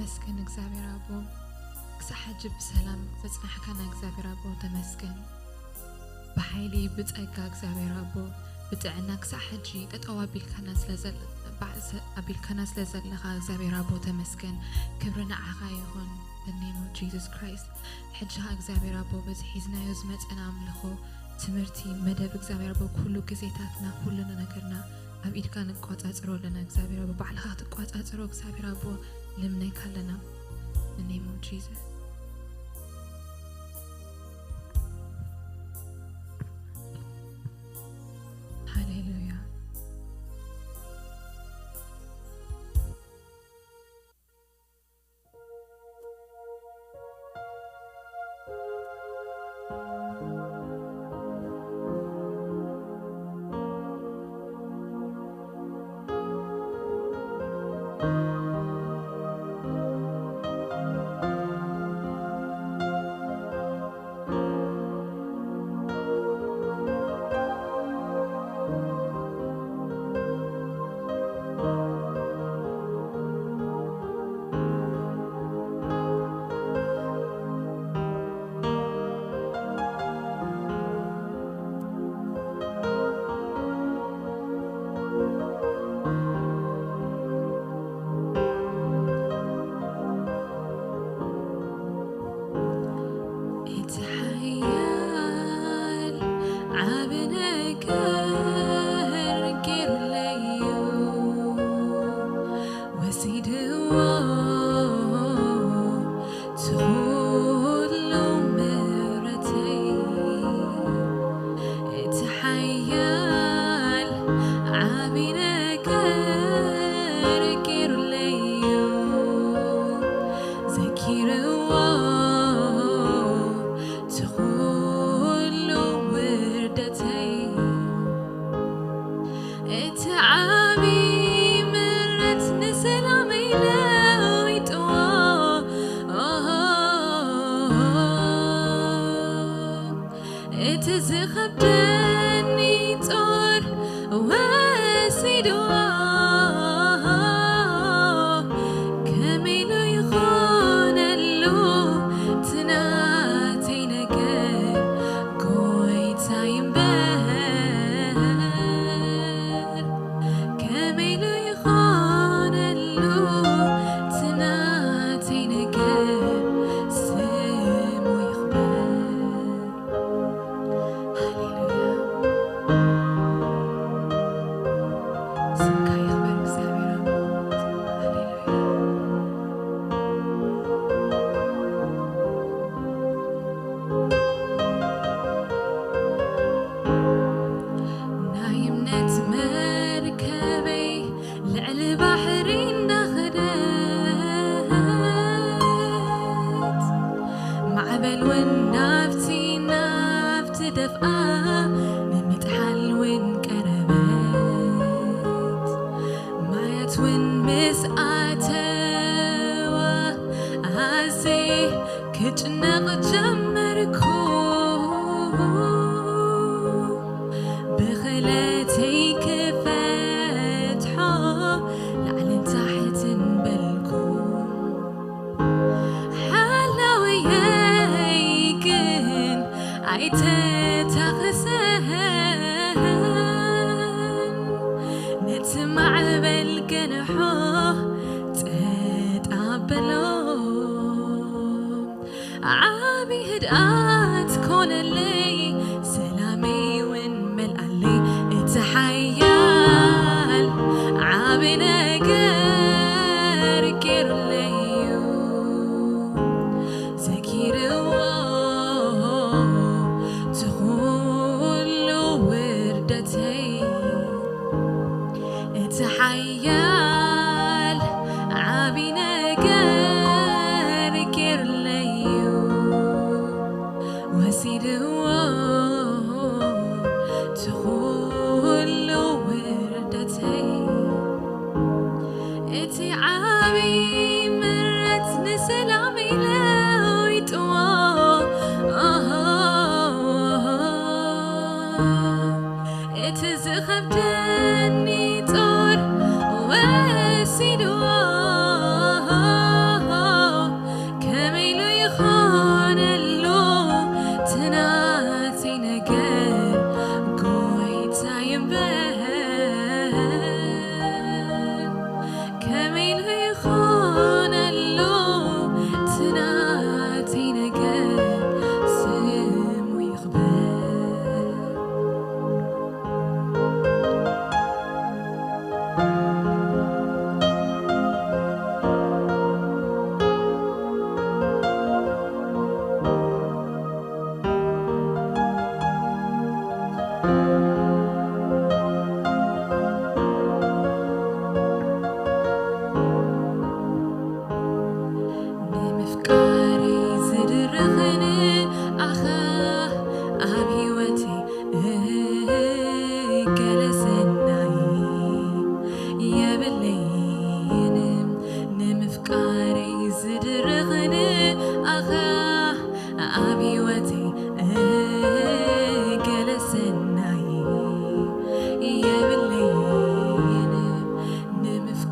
ተመስገን እግዚኣብሔር ኣቦ፣ ክሳብ ሕጂ ብሰላም ዘጽናሕካና እግዚኣብሔር ኣቦ ተመስገን። ብሓይሊ ብጸጋ እግዚኣብሔር ኣቦ ብጥዕና ክሳብ ሕጂ ጠጠው ኣቢልካና ስለ ዘል-፣ ባ-፣ ሰ-፣ ኣቢልካና ስለ ዘለኻ እግዚኣብሔር ኣቦ ተመስገን። ክብሪ ንዓኻ ይኹን። The name of Jesus Christ። ሕጂ ኸኣ እግዚኣብሔር ኣቦ በዚ ሒዝናዮ ዝመጸና ኣምልኾ ትምህርቲ መደብ እግዚኣብሔር ኣቦ ኩሉ ግዜታትና ኩሉ ነገርና ኣብ ኢድካ ንቆጻጽሮ ኣለና። እግዚኣብሔር ኣቦ ባዕልኻ ክትቆጻጽሮ እግዚኣብሔር ኣቦ ልምነካ ኣለና። The name of Jesus። ሃሌሉያ። እቲ ሓያል ዓቢ ነገር ገይሩለይ እዩ፣ ወሲድዎ እቲ ኩሉ ምሕረተይ። እቲ ሓያል ዓቢ ነገር ገይሩለይ እዩ፣ ዘኪርዎ እቲ ኩሉ ውርደተይ። እቲ ዓቢ ምሕረት ንሰላመይ ለዊጥዎ። እቲ ዝኸብደኒ ጾር ወሲድዎ። ከመይ ኢሉ ይኾነሉ እቲ ናተይ ነገር ጎይታይ እምበር። ከመይ ኢሉ ይኾነሉ እቲ ናተይ ነገር ስሙ ይኽበር። ሃሌሉያ። ስምካ ይኽበር እግዚኣብሔር ኣምላኽ። ሃሌሉያ። ናይ እምነት መርከበይ ልዕሊ ባሕሪ እንዳኸደት፣ ማዕበል እውን ናብቲ ናብቲ ደፍኣ ንምጥሓል እውን ቀረበት። ማያት እውን ምስ ኣተዋ ኣዝየ ክጭነቕ ጀመርኩ። ብኽእለተይ ክፈትሖ ላዕልን ታሕትን በልኩ። ሓላውየይ ግን ኣይተታኸሰን። ነቲ ማዕበል ገንሖ ጸጥ ኣበሎ። ዓቢ ህድኣት ኮነለይ፣ ሰላመይ እውን መልኣለይ። እቲ ሓያል ዓቢ ነገር ገይሩለይ እዩ፣ ዘኪርዎ እቲ ኩሉ ውርደተይ። እቲ ሓያል ዓቢ ነገር ገይሩለይ እዩ፣ ወሲድዎ እቲ ኩሉ ውርደተይ። እቲ ዓቢ ምሕረት ንሰላመይ ለዊጥዎ። እቲ ዝኸብደኒ ጾር ወሲድዎ።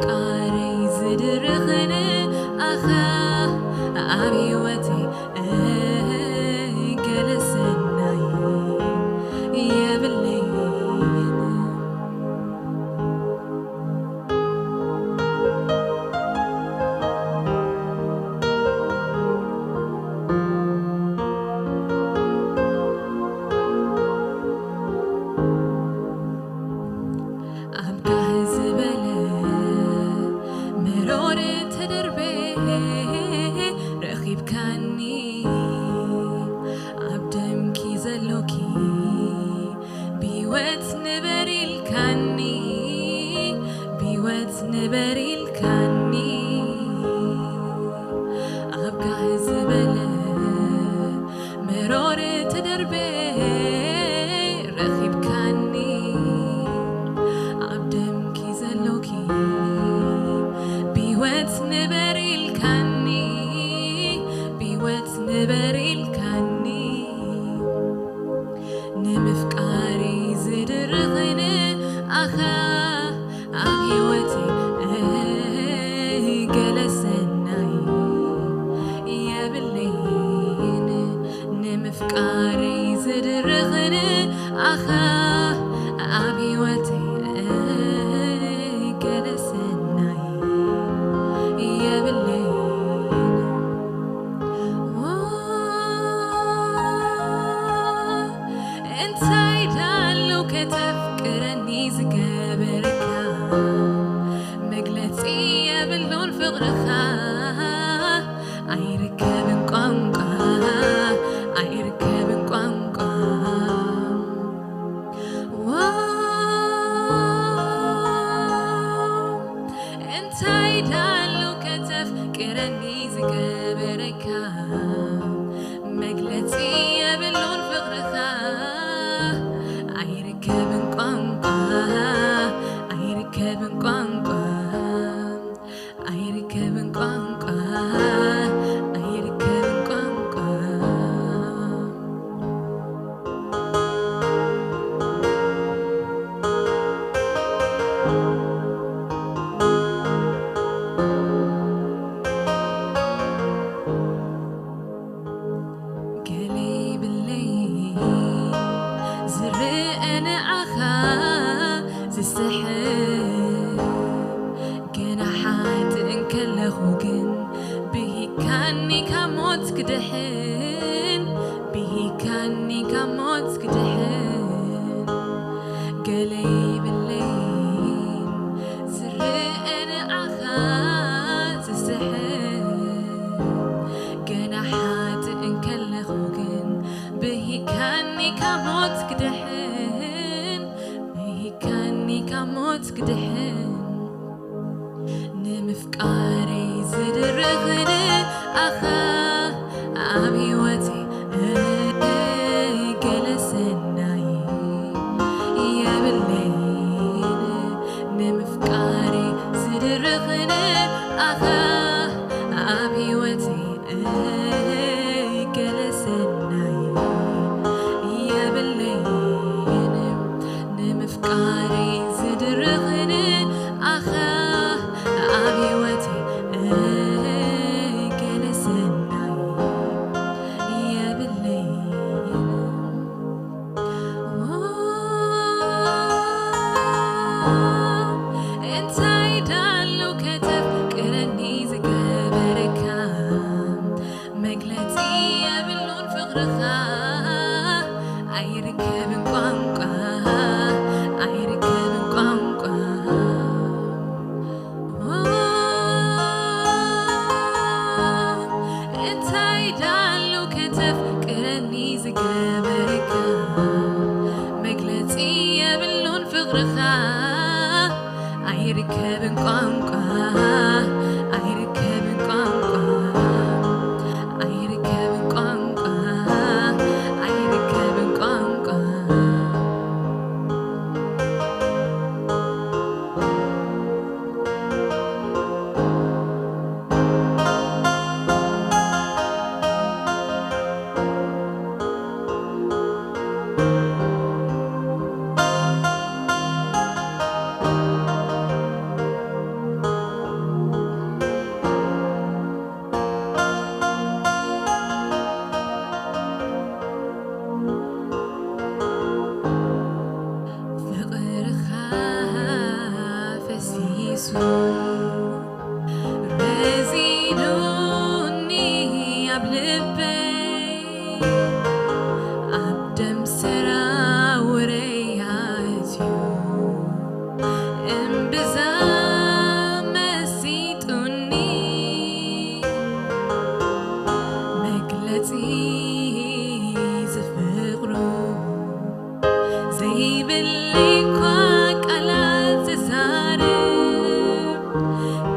ቃረይ ዝድርኽን ኣኻ ኣብ ህይወተይ ገለ ሰናይ የብለይን። ኣብ ጋህ ዝበለ መሮር ተደርበ ረኺብካኒ፣ ኣብ ደምኪ ዘሎኪ ብህይወት ንበር ኢልካኒ፣ ብህይወት ንበር ኢልካኒ። ኣብ ጋህ ዝበለ መሮር ተደርበ ረኺብካኒ፣ ኣብ ደምኪ ዘሎኪ ብህይወት ንበር ኢልካኒ፣ ብህይወት ንበር ኢልካኒ። ንምፍቃረይ ዝድርኽን ኣኻ ኣብ ህይወተይ ገለ ሰናይ የብለይን። ንምፍቃረይ ዝድርኽን ኣኻ ኣብ ህይወተይ ገለ ሰናይ የብለይን። እንታይ ዳሉ ከተፍቅረኒ ዝገበረካ፣ መግለጺ የብሉን ፍቕርኻ፣ ኣይርከብን ቋንቋ፣ ኣይርከብን ቋንቋ። እንታይ ዳሉ ከተፍቅረኒ ዝገበረካ፣ መግለጺ የብሉን ፍቕርኻ፣ ኣይርከብን ቋንቋ፣ ኣይርከብን ቋንቋ፣ ኣይርከብን ቋንቋ፣ ኣይርከብን ቋንቋ። ገለ ይብለይ ዝርአ ንዓኻ ዝስሕብ፣ ገና ሓጥእ እንከለኹ ግን ብሂካኒ ካብ ሞት ክድሕን፣ ብሂካኒ ካብ ሞት ክድሕን። ገለ ይብለይን ዝርአ ንዓኻ ዝስሕብ፣ ገና ሓጥእ እንከለኹ ግን ብሂካኒ ካብ ሞት ክድሕን፣ ብሂካኒ ካብ ሞት ክድሕን። ንምፍቃረይ ዝድርኽን ኣኻ ኣብ ህይወተይ ገለ ሰናይ የብለይን። ንምፍቃረይ ዝድርኽን ኣኻ ኣብ ህይወተይ ገለ ሰናይ የብለይን። ንምፍቃረይ ዝድርኽን ኣኻ ኣብ ህይወተይ ገለ ሰናይ የብለይን። እንታይ ዳሉ ከተፍቅረኒ ዝገበረካ፣ መግለጺ የብሉን ፍቕርኻ፣ ኣይርከብን ቋንቋ፣ ኣይርከብን ቋንቋ። እንታይ ዳሉ ከተፍቅረኒ ዝገበረካ፣ መግለጺ የብሉን ፍቕርኻ፣ ኣይርከብን ቋንቋ፣ ኣይርከብን ቋንቋ፣ ኣይርከብን ቋንቋ፣ ኣይርከብን ቋንቋ። ልበይ ኣብ ደም ሰራውረይ ኣትዩ፣ እምብዛ መሲጡኒ፣ መግለጺ ዝፍቕሩ ዘይብለይ እኳ ቃላት ዝዛረብ፣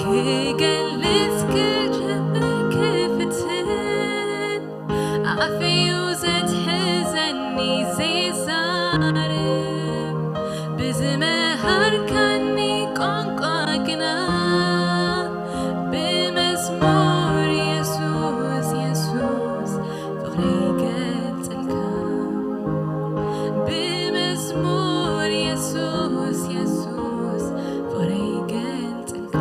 ክገልጽ ክጅምር ክፍትን፣ ኣፈዩ ዘትሕዘኒ ዘይዛረብ፣ ብዝመሃርካኒ ቋንቋ ግና፣ ብመዝሙር የሱስ፣ የሱስ ፍቕረይ ይገልጽልካ። ብመዝሙር የሱስ፣ የሱስ ፍቕረይ ይገልጽልካ።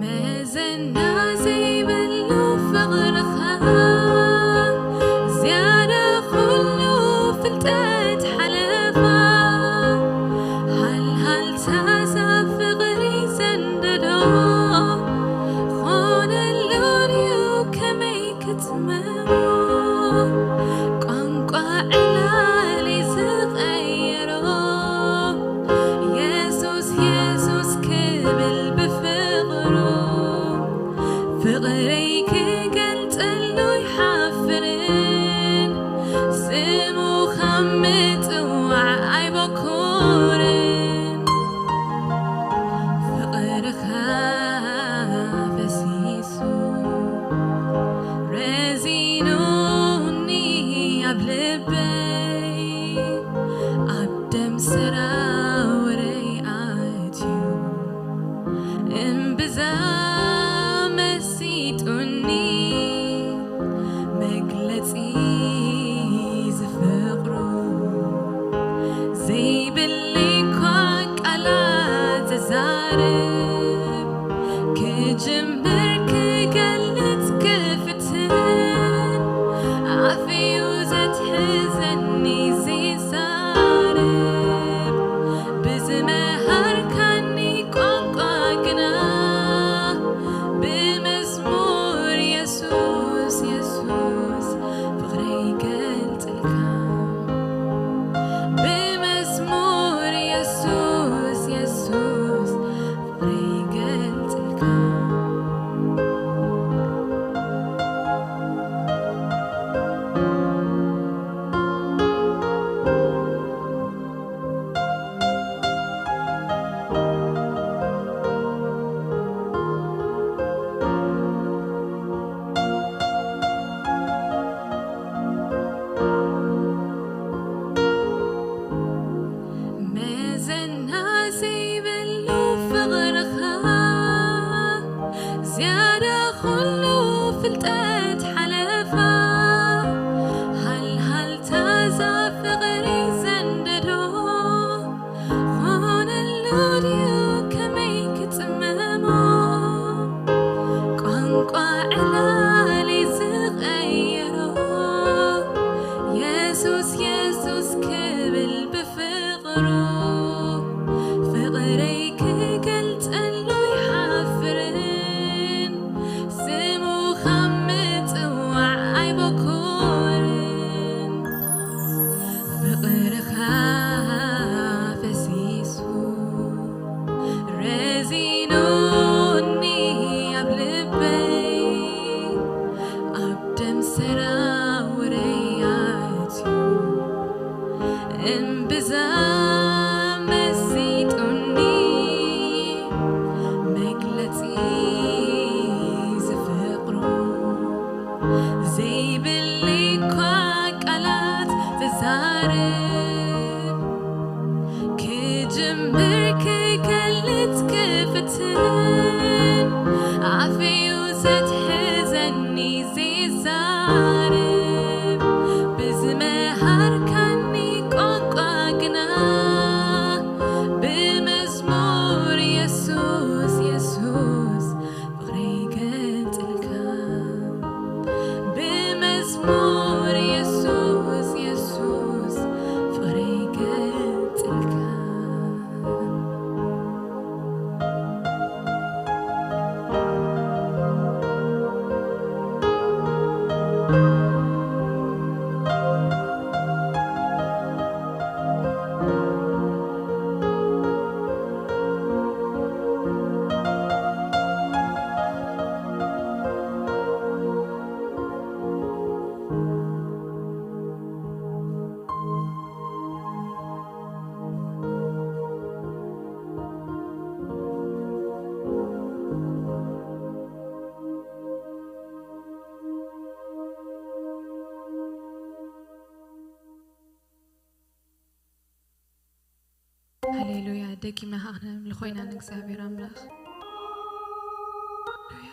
መዘና ዘይብሉ ፍቕርኻ፣ ዝያዳ ኩሉ ፍልጠት ሓለፋ። ሃልሃልታ እዛ ፍቕሪ ዘንደዶ፣ ኾነሉ ድዩ ከመይ ክትመሞ? ቋንቋ ዕላል ዝቐየሮ፣ የሱስ የሱስ ክብል ብፍቕሩ፣ ፍቕረይ ክገልጸሉ ይሓፍርን፣ ስሙ ካብ ምጽዋዕ ኣይበኩርን። ፍቕርኻ ፈሲሱ ረዚኑኒ ኣብ ልበይ፣ ኣብ ደም ሰራውረይ ኣትዩ፣ እምብዛ መሲጡኒ፣ መግለጺ ዝፍቕሩ ዘይብለይ እኳ ቃላት ዝዛረብ፣ ክጅምር ክገልጽ ክፍትን፣ ኣፈዩ ዘትሕዘኒ ዘይዛረብ፣ ብዝመሃርካኒ ቋንቋ ግና፣ ብመዝሙር የሱስ፣ የሱስ ፍቕረይ ይገልጽልካ። ብመዝሙር የሱስ፣ የሱስ ፍቕረይ ይገልጽልካ። መዘና ዘይብሉ ፍቕርኻ፣ ዝያዳ ኩሉ ፍልጠት ሓለፋ። ሃልሃልታ እዛ ፍቕሪ ዘንደዶ፣ ኾነሉ ድዩ ከመይ ክጽመሞ? ቋንቋ ዕላል ዝቐየሮ፣ የሱስ የሱስ ክብል ብፍቕሩ፣ ፍቕረይ ክገልጸሉ ይሓፍርን፣ ስሙ ካብ ምጽዋዕ ኣይበኩርን። ፍቕርኻ ፈሲሱ ረዚኑኒ ኣብ ልበይ፣ ኣብ ደም ሰራውረይ ኣትዩ፣ እምብዛ መሲጡኒ፣ መግለጺ ዝፍቕሩ ዘይብለይ እኳ ቃላት ዝዛረብ፣ ክጅምር ክገልጽ ክፍትን፣ ኣፈዩ ዘትሕዘኒ ዘይዛረብ፣ ብዝመሃርካኒ ቋንቋ ግና ሞር የሱስ፣ የሱስ ፍቕረይ ይገልጸልካ። ሃሌሉያ። ደጊምና ከኣ ክነምልኾ ኢና ንእግዚኣብሔር ኣምላኽ። ሃሌሉያ።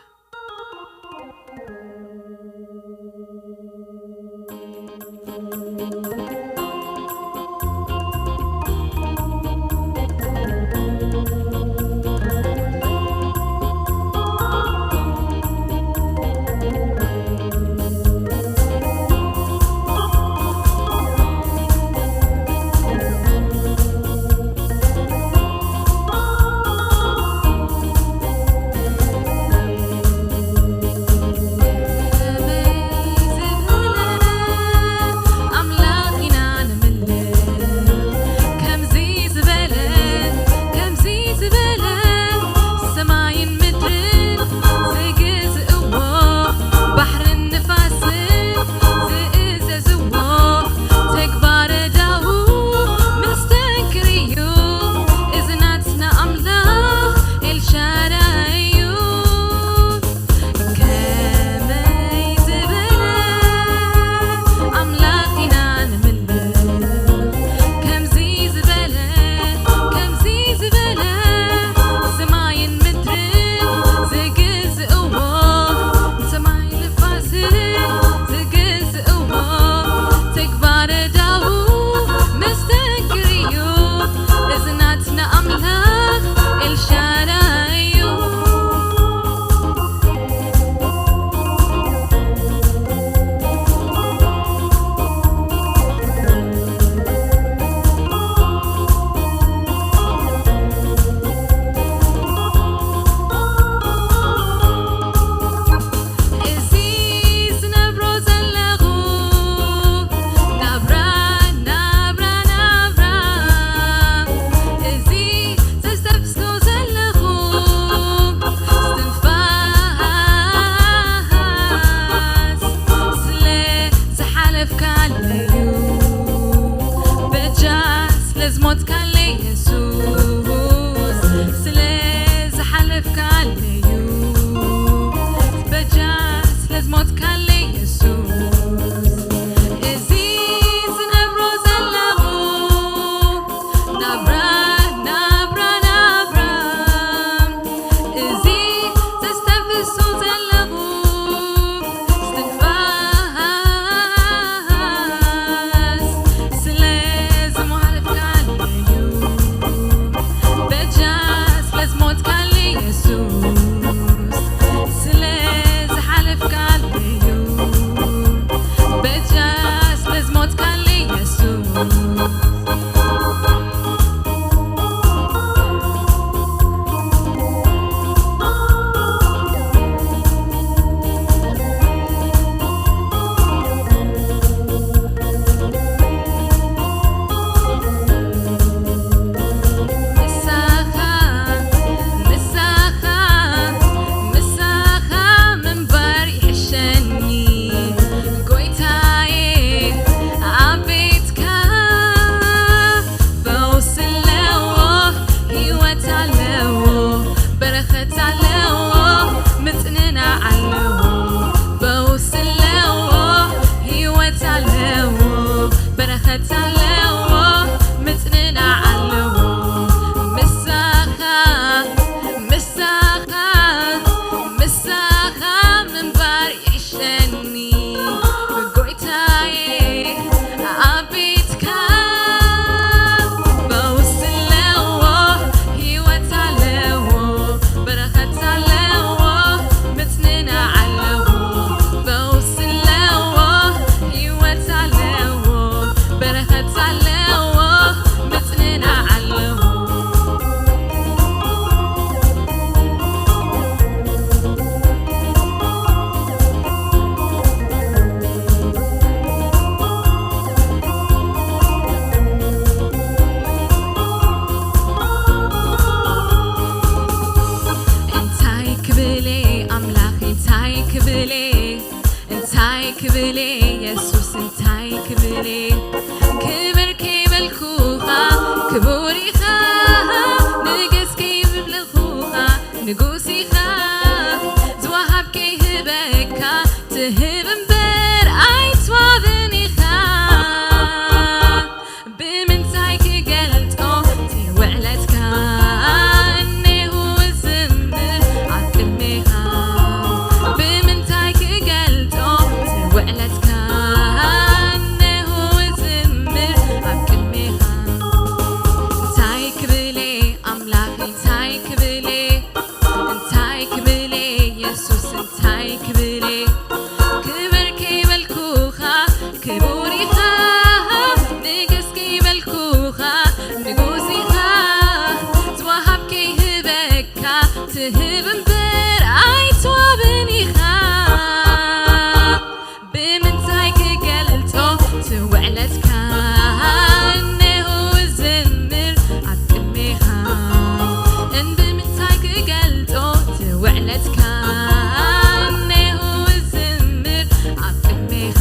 የሱስ እንታይ ክብል? ክብር ከይበልኩኻ ክቡር ኢኻ፣ ንገስ ከይብልኹኻ ንጉስ ኢኻ። ዝወሃብ ከይህበካ ትህብ እምበር ኣይትዋብን ኢኻ። ብምንታይ ክገልጾ እቲ ውዕለትካ? እኔሁ ዝምር ኣብ ቅድሜኻ። ብምንታይ ክገልጾ እቲ ውዕለትካ? እኔሁ ዝምር ኣብ ቅድሜኻ። እንታይ ክብሌ ኣምላኽ፣ እንታይ ክብሌ፣ እንታይ ክብሌ የሱስ፣ እንታይ ክብሌ? ክብር ከይበልኩኻ ክቡር ኢኻ፣ ንገስ ከይበልኩኻ ንጉስ ኢኻ። ዝወሃብ ከይህበካ ትህብ እምበር ኣይትዋብን ኢኻ። ብምንታይ ክገልጾ እቲ ውዕለትካ? እኔሁ ዝምር ኣብ ቅድሜኻ። እን ብምንታይ ክገልጾ እቲ ውዕለትካ? እኔሁ ዝምር ኣብ ቅድሜኻ።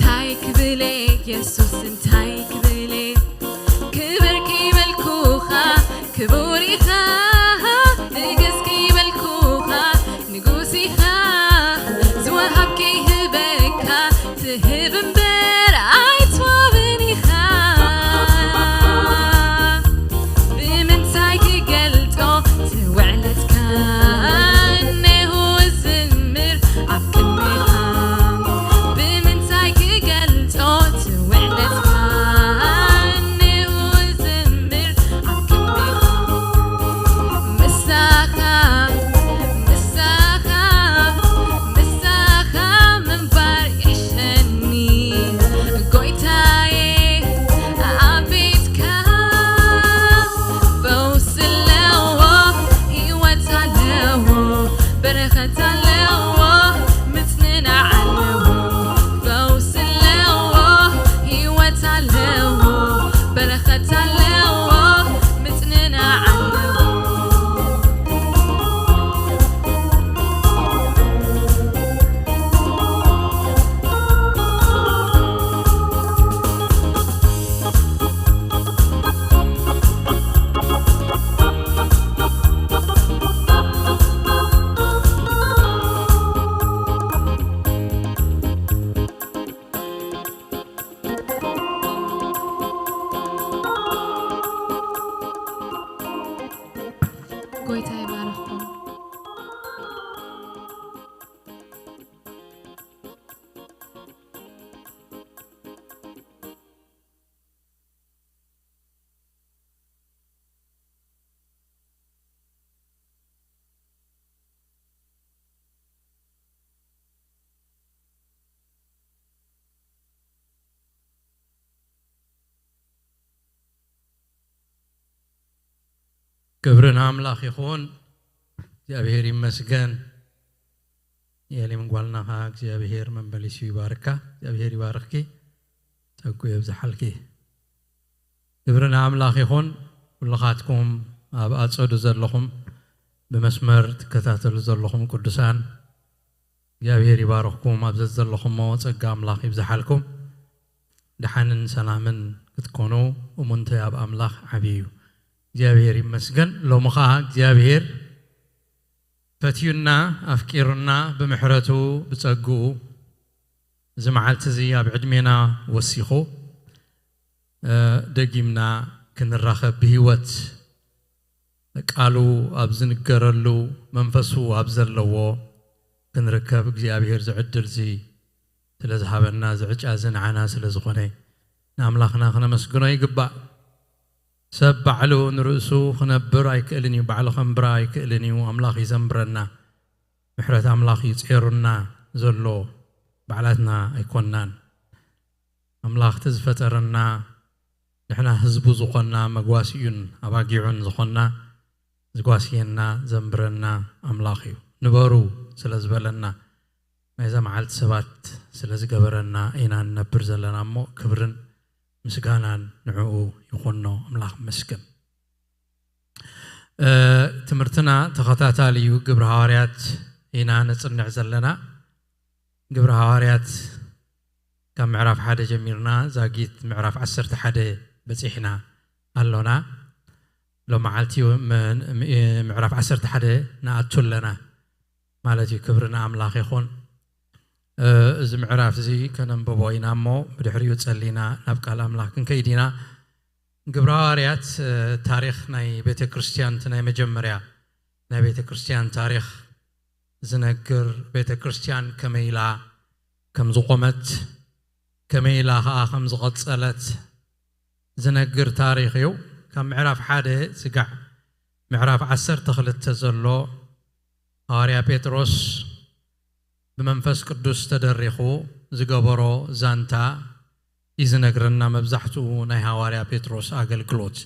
እንታይ ክብለ የሱስ እንታይ ክብለ ክብር ከይበልኩኻ ክቡር ኢኻ ንግስ ከይበልኩኻ ንጉስ ኢኻ ዝወሃብ ከይህበካ ትህብ እምበር ኣይትዋብን ኢኻ ብምንታይ ክገልጾ ትውዕለትካ እነሆ ዝምር ኣብ ቅድሜኻ ብምንታይ ክገልጾ ትውዕለትካ እነሆ ዝምር ኣብ ቅድሜኻ ምሳኻ ምሳኻ ምሳኻ ምንባር ይሕሸኒ ጎይታዬ ኣብ ቤትካ ፈውስ ኣለዎ ህይወት ኣለዎ በረኸት ኣለዎ ምጽንናዕ ኣለዎ ፈውስ ኣለዎ ህይወት ኣለዎ በረኸት ኣለዎ ምጽንናዕ ኣለዎ ጎይታ ይባርኽኩም። ክብሪ ንኣምላኽ ይኹን። እግዚኣብሔር ይመስገን። የሊም ጓልና ኸዓ እግዚኣብሔር መመሊሱ ይባርካ። እግዚኣብሔር ይባርኽኪ፣ ጸጉ የብዝሓልኪ። ክብሪ ንኣምላኽ ይኹን። ኩልኻትኩም ኣብ ኣጸዱ ዘለኹም ብመስመር ትከታተሉ ዘለኹም ቅዱሳን እግዚኣብሔር ይባርኽኩም። ኣብ ዘዘለኹሞ ጸጋ ኣምላኽ ይብዝሓልኩም። ደሓንን ሰላምን ክትኮኑ እሙንተይ ኣብ ኣምላኽ ዓብዪ እዩ። እግዚኣብሔር ይመስገን። ሎሚ ኸዓ እግዚኣብሔር ፈትዩና ኣፍቂሩና ብምሕረቱ ብጸግኡ እዚ መዓልቲ እዚ ኣብ ዕድሜና ወሲኹ እ፣ ደጊምና ክንራኸብ ብህይወት ቃሉ ኣብ ዝንገረሉ መንፈሱ ኣብ ዘለዎ ክንርከብ እግዚኣብሔር ዝዕድል እዚ ስለ ዝሃበና ዝዕጫ እዚ ንዓና ስለ ዝኾነ ንኣምላኽና ክነመስግኖ ይግባእ። ሰብ ባዕሉ ንርእሱ ክነብር ኣይክእልን እዩ፣ ባዕሉ ከንብራ ኣይክእልን እዩ። ኣምላኽ እዩ ዘንብረና። ምሕረት ኣምላኽ እዩ ጼሩና ዘሎ፣ ባዕላትና ኣይኮንናን። ኣምላኽ እቲ ዝፈጠረና ንሕና ህዝቡ ዝኾንና መጓስዩን ኣባጊዑን ዝኾንና ዝጓስየና ዘንብረና ኣምላኽ እዩ። ንበሩ ስለ ዝበለና ናይዛ መዓልቲ ሰባት ስለ ዝገበረና ኢና ንነብር ዘለና እሞ ክብርን ምስጋናን ንዕኡ ይኹኖ። ኣምላኽ መስገን። ትምህርትና ተኸታታሊ እዩ። ግብሪ ሃዋርያት ኢና ነጽንዕ ዘለና። ግብሪ ሃዋርያት ካብ ምዕራፍ ሓደ ጀሚርና ዛጊት ምዕራፍ ዓሰርተ ሓደ በጺሕና ኣሎና። ሎም መዓልቲ ምዕራፍ ዓሰርተ ሓደ ንኣቱ ኣለና ማለት እዩ። ክብሪ ንኣምላኽ ይኹን። እዚ ምዕራፍ እዚ ከነንብቦ ኢና እሞ ብድሕሪኡ ጸሊና ናብ ቃል ኣምላኽ ክንከይድ ኢና። ግብረ ሃዋርያት ታሪኽ ናይ ቤተ ክርስቲያን እቲ ናይ መጀመርያ ናይ ቤተ ክርስቲያን ታሪኽ ዝነግር፣ ቤተ ክርስቲያን ከመይ ኢላ ከም ዝቖመት ከመይ ኢላ ኸዓ ከም ዝቐጸለት ዝነግር ታሪኽ እዩ። ካብ ምዕራፍ ሓደ ዝጋዕ ምዕራፍ ዓሰርተ ክልተ ዘሎ ሃዋርያ ጴጥሮስ ብመንፈስ ቅዱስ ተደሪኹ ዝገበሮ ዛንታ እዩ ዝነግረና። መብዛሕትኡ ናይ ሃዋርያ ጴጥሮስ ኣገልግሎት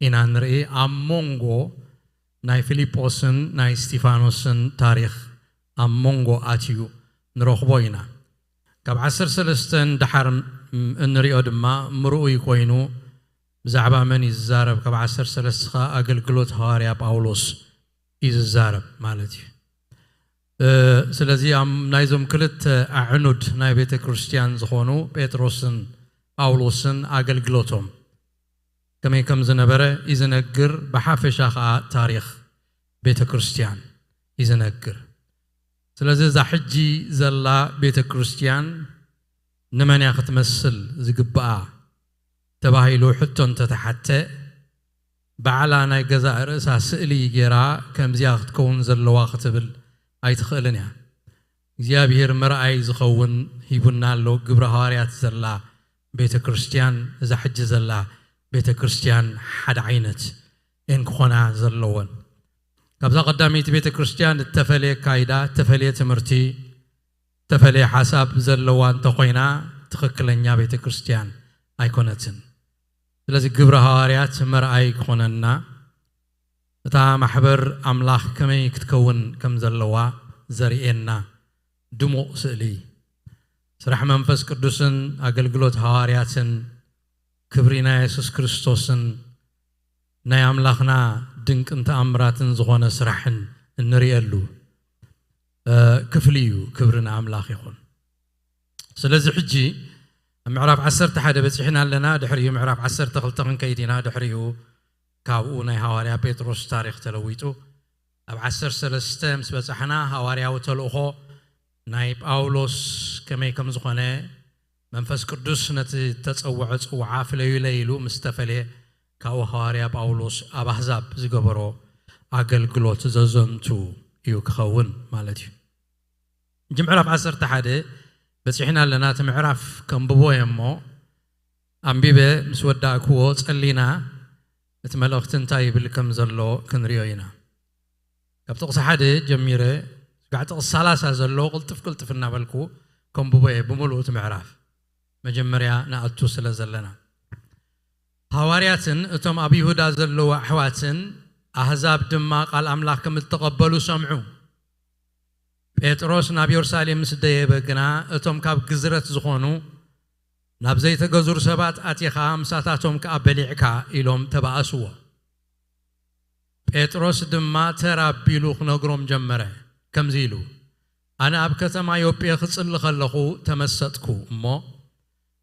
ኢና ንርኢ። ኣብ መንጎ ናይ ፊልጶስን ናይ እስጢፋኖስን ታሪኽ ኣብ መንጎ ኣትዩ ንረኽቦ ኢና። ካብ ዓሰርተ ሰለስተ ንደሓር እንሪኦ ድማ ምርኡይ ኮይኑ ብዛዕባ መን እዩ ዝዛረብ? ካብ ዓሰርተ ሰለስተ ኸዓ ኣገልግሎት ሃዋርያ ጳውሎስ እዩ ዝዛረብ ማለት እዩ። ስለዚ ናይዞም ክልተ ኣዕኑድ ናይ ቤተ ክርስቲያን ዝኾኑ ጴጥሮስን ጳውሎስን ኣገልግሎቶም ከመይ ከም ዝነበረ እዩ ዝነግር። ብሓፈሻ ከዓ ታሪኽ ቤተ ክርስቲያን እዩ ዝነግር። ስለዚ እዛ ሕጂ ዘላ ቤተ ክርስቲያን ንመን እያ ክትመስል ዝግብኣ ተባሂሉ ሕቶ እንተተሓተ፣ ባዕላ ናይ ገዛእ ርእሳ ስእሊ ገይራ ከምዚኣ ክትከውን ዘለዋ ክትብል ኣይትኽእልን እያ። እግዚኣብሔር መርኣይ ዝኸውን ሂቡና ኣሎ። ግብረ ሃዋርያት ዘላ ቤተ ክርስቲያን፣ እዛ ሕጂ ዘላ ቤተ ክርስቲያን ሓደ ዓይነት እየን ክኾና ዘለወን። ካብዛ ቀዳመይቲ ቤተ ክርስቲያን እተፈለየ ኣካይዳ፣ እተፈለየ ትምህርቲ፣ እተፈለየ ሓሳብ ዘለዋ እንተኾይና ትኽክለኛ ቤተ ክርስቲያን ኣይኮነትን። ስለዚ ግብረ ሃዋርያት መርኣይ ክኾነና፣ እታ ማሕበር ኣምላኽ ከመይ ክትከውን ከም ዘለዋ ዘርእየና ድሙቕ ስእሊ፣ ስራሕ መንፈስ ቅዱስን ኣገልግሎት ሃዋርያትን ክብሪ ናይ የሱስ ክርስቶስን ናይ ኣምላኽና ድንቅን ተኣምራትን ዝኾነ ስራሕን እንርእየሉ ክፍሊ እዩ። ክብሪ ንኣምላኽ ይኹን። ስለዚ ሕጂ ኣብ ምዕራፍ ዓሰርተ ሓደ በጺሕና ኣለና። ድሕሪኡ ምዕራፍ ዓሰርተ ክልተ ክንከይድ ኢና። ድሕሪኡ ካብኡ ናይ ሃዋርያ ጴጥሮስ ታሪኽ ተለዊጡ ኣብ ዓሰርተ ሰለስተ ምስ በጻሕና ሃዋርያዊ ተልእኾ ናይ ጳውሎስ ከመይ ከም ዝኾነ፣ መንፈስ ቅዱስ ነቲ ተጸውዖ ጽውዓ ፍለዩለይ ኢሉ ምስ ተፈልየ፣ ካብኡ ሃዋርያ ጳውሎስ ኣብ ኣህዛብ ዝገበሮ ኣገልግሎት ዘዘንቱ እዩ ክኸውን ማለት እዩ። ሕጂ ምዕራፍ ዓሰርተ ሓደ በጺሕና ኣለና። እቲ ምዕራፍ ከንብቦ እየ እሞ፣ ኣንቢበ ምስ ወዳእክዎ ጸሊና እቲ መልእኽቲ እንታይ ይብል ከም ዘሎ ክንሪኦ ኢና። ካብ ጥቕሲ ሓደ ጀሚረ ስጋዕ ጥቕሲ ሰላሳ ዘሎ ቅልጥፍ ቅልጥፍ እናበልኩ ከንብቦ እየ ብምሉእ እቲ ምዕራፍ። መጀመርያ ንኣቱ ስለ ዘለና። ሃዋርያትን እቶም ኣብ ይሁዳ ዘለዉ ኣሕዋትን ኣህዛብ ድማ ቃል ኣምላኽ ከም እተቐበሉ ሰምዑ። ጴጥሮስ ናብ የሩሳሌም ምስ ደየበ ግና እቶም ካብ ግዝረት ዝኾኑ ናብ ዘይተገዙር ሰባት ኣቲኻ ምሳታቶም ከኣ በሊዕካ ኢሎም ተባኣስዎ። ጴጥሮስ ድማ ተር ኣቢሉ ክነግሮም ጀመረ፣ ከምዚ ኢሉ፣ ኣነ ኣብ ከተማ ዮጴ ክጽሊ ከለኹ ተመሰጥኩ እሞ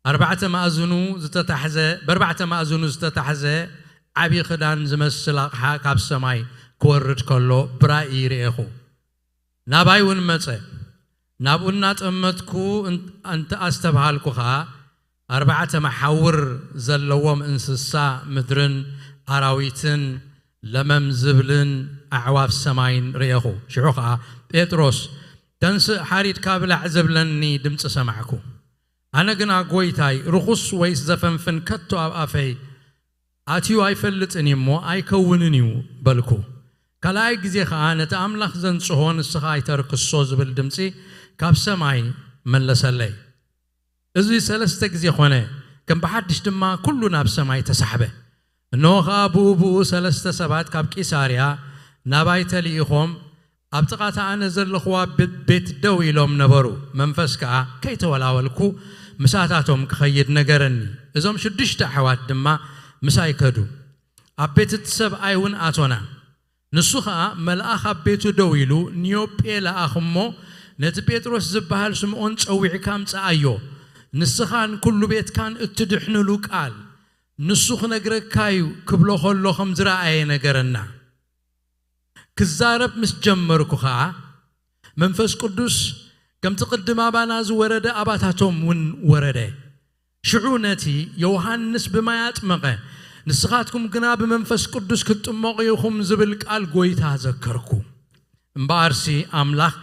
ኣርባዕተ ማእዝኑ ዝተታሕዘ በርባዕተ ማእዝኑ ዝተታሕዘ ዓቢ ክዳን ዝመስል ኣቕሓ ካብ ሰማይ ክወርድ ከሎ ብራእይ ርኤኹ። ናባይ እውን መጸ። ናብኡ እናጠመትኩ እንተ ኣስተብሃልኩ ኸኣ ኣርባዕተ መሓውር ዘለዎም እንስሳ ምድርን ኣራዊትን ለመም ዝብልን ኣዕዋፍ ሰማይን ርኤኹ። ሽዑ ኸኣ ጴጥሮስ፣ ተንስእ፣ ሓሪድካ ብላዕ ዝብለኒ ድምጺ ሰማዕኩ። ኣነ ግና፣ ጎይታይ፣ ርኹስ ወይስ ዘፈንፍን ከቶ ኣብ ኣፈይ ኣትዩ ኣይፈልጥን እዩ እሞ ኣይከውንን እዩ በልኩ። ካልኣይ ግዜ ኸኣ፣ ነቲ ኣምላኽ ዘንጽሆ ንስኻ ኣይተርክሶ ዝብል ድምጺ ካብ ሰማይ መለሰለይ። እዚ ሰለስተ ግዜ ኾነ፣ ከም ብሓድሽ ድማ ኩሉ ናብ ሰማይ ተሳሕበ። እንሆ ኸኣ ብኡ ብኡ ሰለስተ ሰባት ካብ ቂሳርያ ናባይ ተልኢኾም ኣብ ጥቓ እታ ኣነ ዘለኹዋ ቤት ደው ኢሎም ነበሩ። መንፈስ ከኣ ከይተወላወልኩ ምሳታቶም ክኸይድ ነገረኒ። እዞም ሽዱሽተ ኣሕዋት ድማ ምሳይ ከዱ። ኣብ ቤት እቲ ሰብኣይ እውን ኣቶና። ንሱ ኸኣ መልኣኽ ኣብ ቤቱ ደው ኢሉ ንዮጴ ለኣኽ እሞ ነቲ ጴጥሮስ ዝበሃል ስምዖን ጸዊዕካ ኣምጽኣዮ። ንስኻን ኩሉ ቤትካን እትድሕንሉ ቃል ንሱ ክነግረካ እዩ ክብሎ ኸሎ ከም ዝረኣየ ነገረና። ክዛረብ ምስ ጀመርኩ ኸኣ መንፈስ ቅዱስ ከምቲ ቅድም ኣባና ዝወረደ ኣባታቶም እውን ወረደ። ሽዑ ነቲ ዮሃንስ ብማይ ኣጥመቐ፣ ንስኻትኩም ግና ብመንፈስ ቅዱስ ክትጥመቑ ኢኹም ዝብል ቃል ጐይታ ዘከርኩ። እምበኣርሲ ኣምላኽ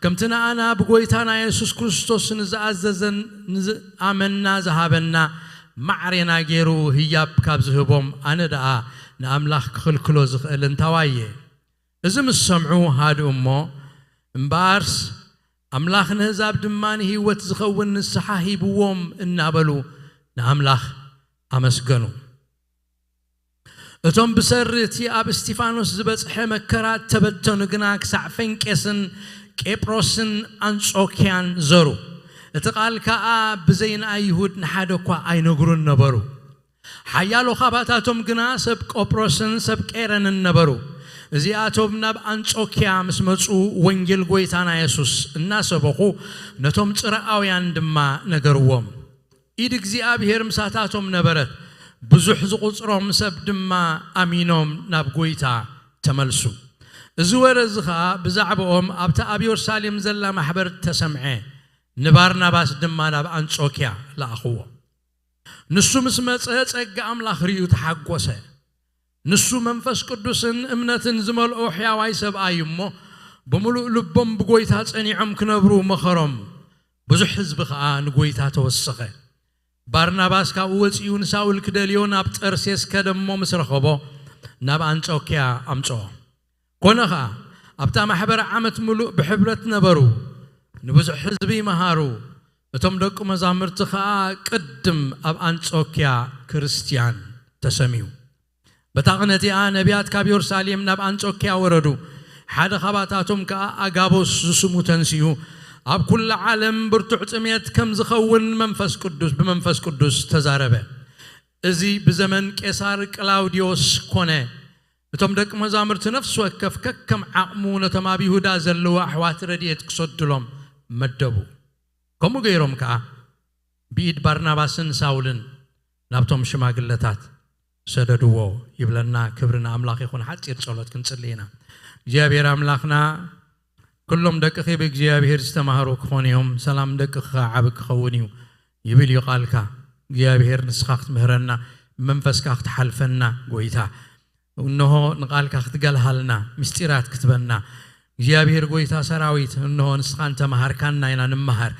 ከምቲ ንኣና ብጐይታና የሱስ ክርስቶስ ንዝኣዘዘን ንዝኣመንና ዝሃበና ማዕሬና ገይሩ ህያብ ካብ ዝህቦም ኣነ ደኣ ንኣምላኽ ክኽልክሎ ዝኽእል እንታዋይ እየ? እዚ ምስ ሰምዑ ሃድኡ እሞ፣ እምበኣርስ ኣምላኽ ንህዛብ ድማ ንህይወት ዝኸውን ንስሓ ሂብዎም እናበሉ ንኣምላኽ ኣመስገኑ። እቶም ብሰሪ እቲ ኣብ እስቲፋኖስ ዝበጽሐ መከራ እተበተኑ ግና ክሳዕ ፈንቄስን ቄጵሮስን ኣንጾክያን ዘሩ። እቲ ቃል ከኣ ብዘይ ንኣይሁድ ንሓደ እኳ ኣይነግሩን ነበሩ። ሓያሎ ኻባታቶም ግና ሰብ ቆጵሮስን ሰብ ቄረንን ነበሩ። እዚኣቶም ናብ ኣንጾኪያ ምስ መጹ፣ ወንጌል ጐይታና የሱስ እናሰበኹ፣ ነቶም ጽርኣውያን ድማ ነገርዎም። ኢድ እግዚኣብሔር ምሳታቶም ነበረት፣ ብዙሕ ዝቑጽሮም ሰብ ድማ ኣሚኖም ናብ ጐይታ ተመልሱ። እዚ ወረ እዚ ኸኣ ብዛዕባኦም ኣብታ ኣብ የሩሳሌም ዘላ ማሕበር ተሰምዐ። ንባርናባስ ድማ ናብ ኣንጾኪያ ለኣኽዎ። ንሱ ምስ መጸ፣ ጸጋ ኣምላኽ ርእዩ ተሓጎሰ። ንሱ መንፈስ ቅዱስን እምነትን ዝመልኦ ሕያዋይ ሰብኣይ እሞ፣ ብምሉእ ልቦም ብጎይታ ጸኒዖም ክነብሩ መኸሮም። ብዙሕ ህዝቢ ኸኣ ንጎይታ ተወሰኸ። ባርናባስ ካብኡ ወጺኡ ንሳውል ክደልዮ ናብ ጠርሴስ ከደ እሞ ምስ ረኸቦ፣ ናብ ኣንጾኪያ ኣምጽኦ። ኮነ ኸኣ፣ ኣብታ ማሕበር ዓመት ምሉእ ብሕብረት ነበሩ። ንብዙሕ ህዝቢ መሃሩ። እቶም ደቂ መዛሙርቲ ኸኣ ቅድም ኣብ ኣንጾኪያ ክርስትያን ተሰምዩ። በታ ቕነ እቲኣ ነቢያት ካብ የሩሳሌም ናብ ኣንጾኪያ ወረዱ። ሓደ ኻባታቶም ከኣ ኣጋቦስ ዝስሙ ተንሲኡ፣ ኣብ ኩላ ዓለም ብርቱዕ ጥሜት ከም ዝኸውን መንፈስ ቅዱስ፣ ብመንፈስ ቅዱስ ተዛረበ። እዚ ብዘመን ቄሳር ቅላውድዮስ ኮነ። እቶም ደቂ መዛሙርቲ ነፍሲ ወከፍ ከከም ዓቕሙ ነቶም ኣብ ይሁዳ ዘለዉ ኣሕዋት ረድኤት ክሰድሎም መደቡ። ከምኡ ገይሮም ከኣ ብኢድ ባርናባስን ሳውልን ናብቶም ሽማግለታት ሰደድዎ ይብለና። ክብሪ ንኣምላኽ ይኹን። ሓጺር ጸሎት ክንጽሊ ኢና። እግዚኣብሔር ኣምላኽና፣ ኩሎም ደቅኺ ብእግዚኣብሔር ዝተማህሩ ክኾኑ እዮም፣ ሰላም ደቅኺ ኸኣ ዓቢ ክኸውን እዩ ይብል እዩ ቃልካ። እግዚኣብሔር ንስኻ ክትምህረና፣ ብመንፈስካ ክትሓልፈና ጐይታ። እንሆ ንቓልካ ክትገልሃልና፣ ምስጢራት ክትበና። እግዚኣብሔር ጐይታ ሰራዊት፣ እንሆ ንስኻ እንተመሃርካና ኢና ንመሃር።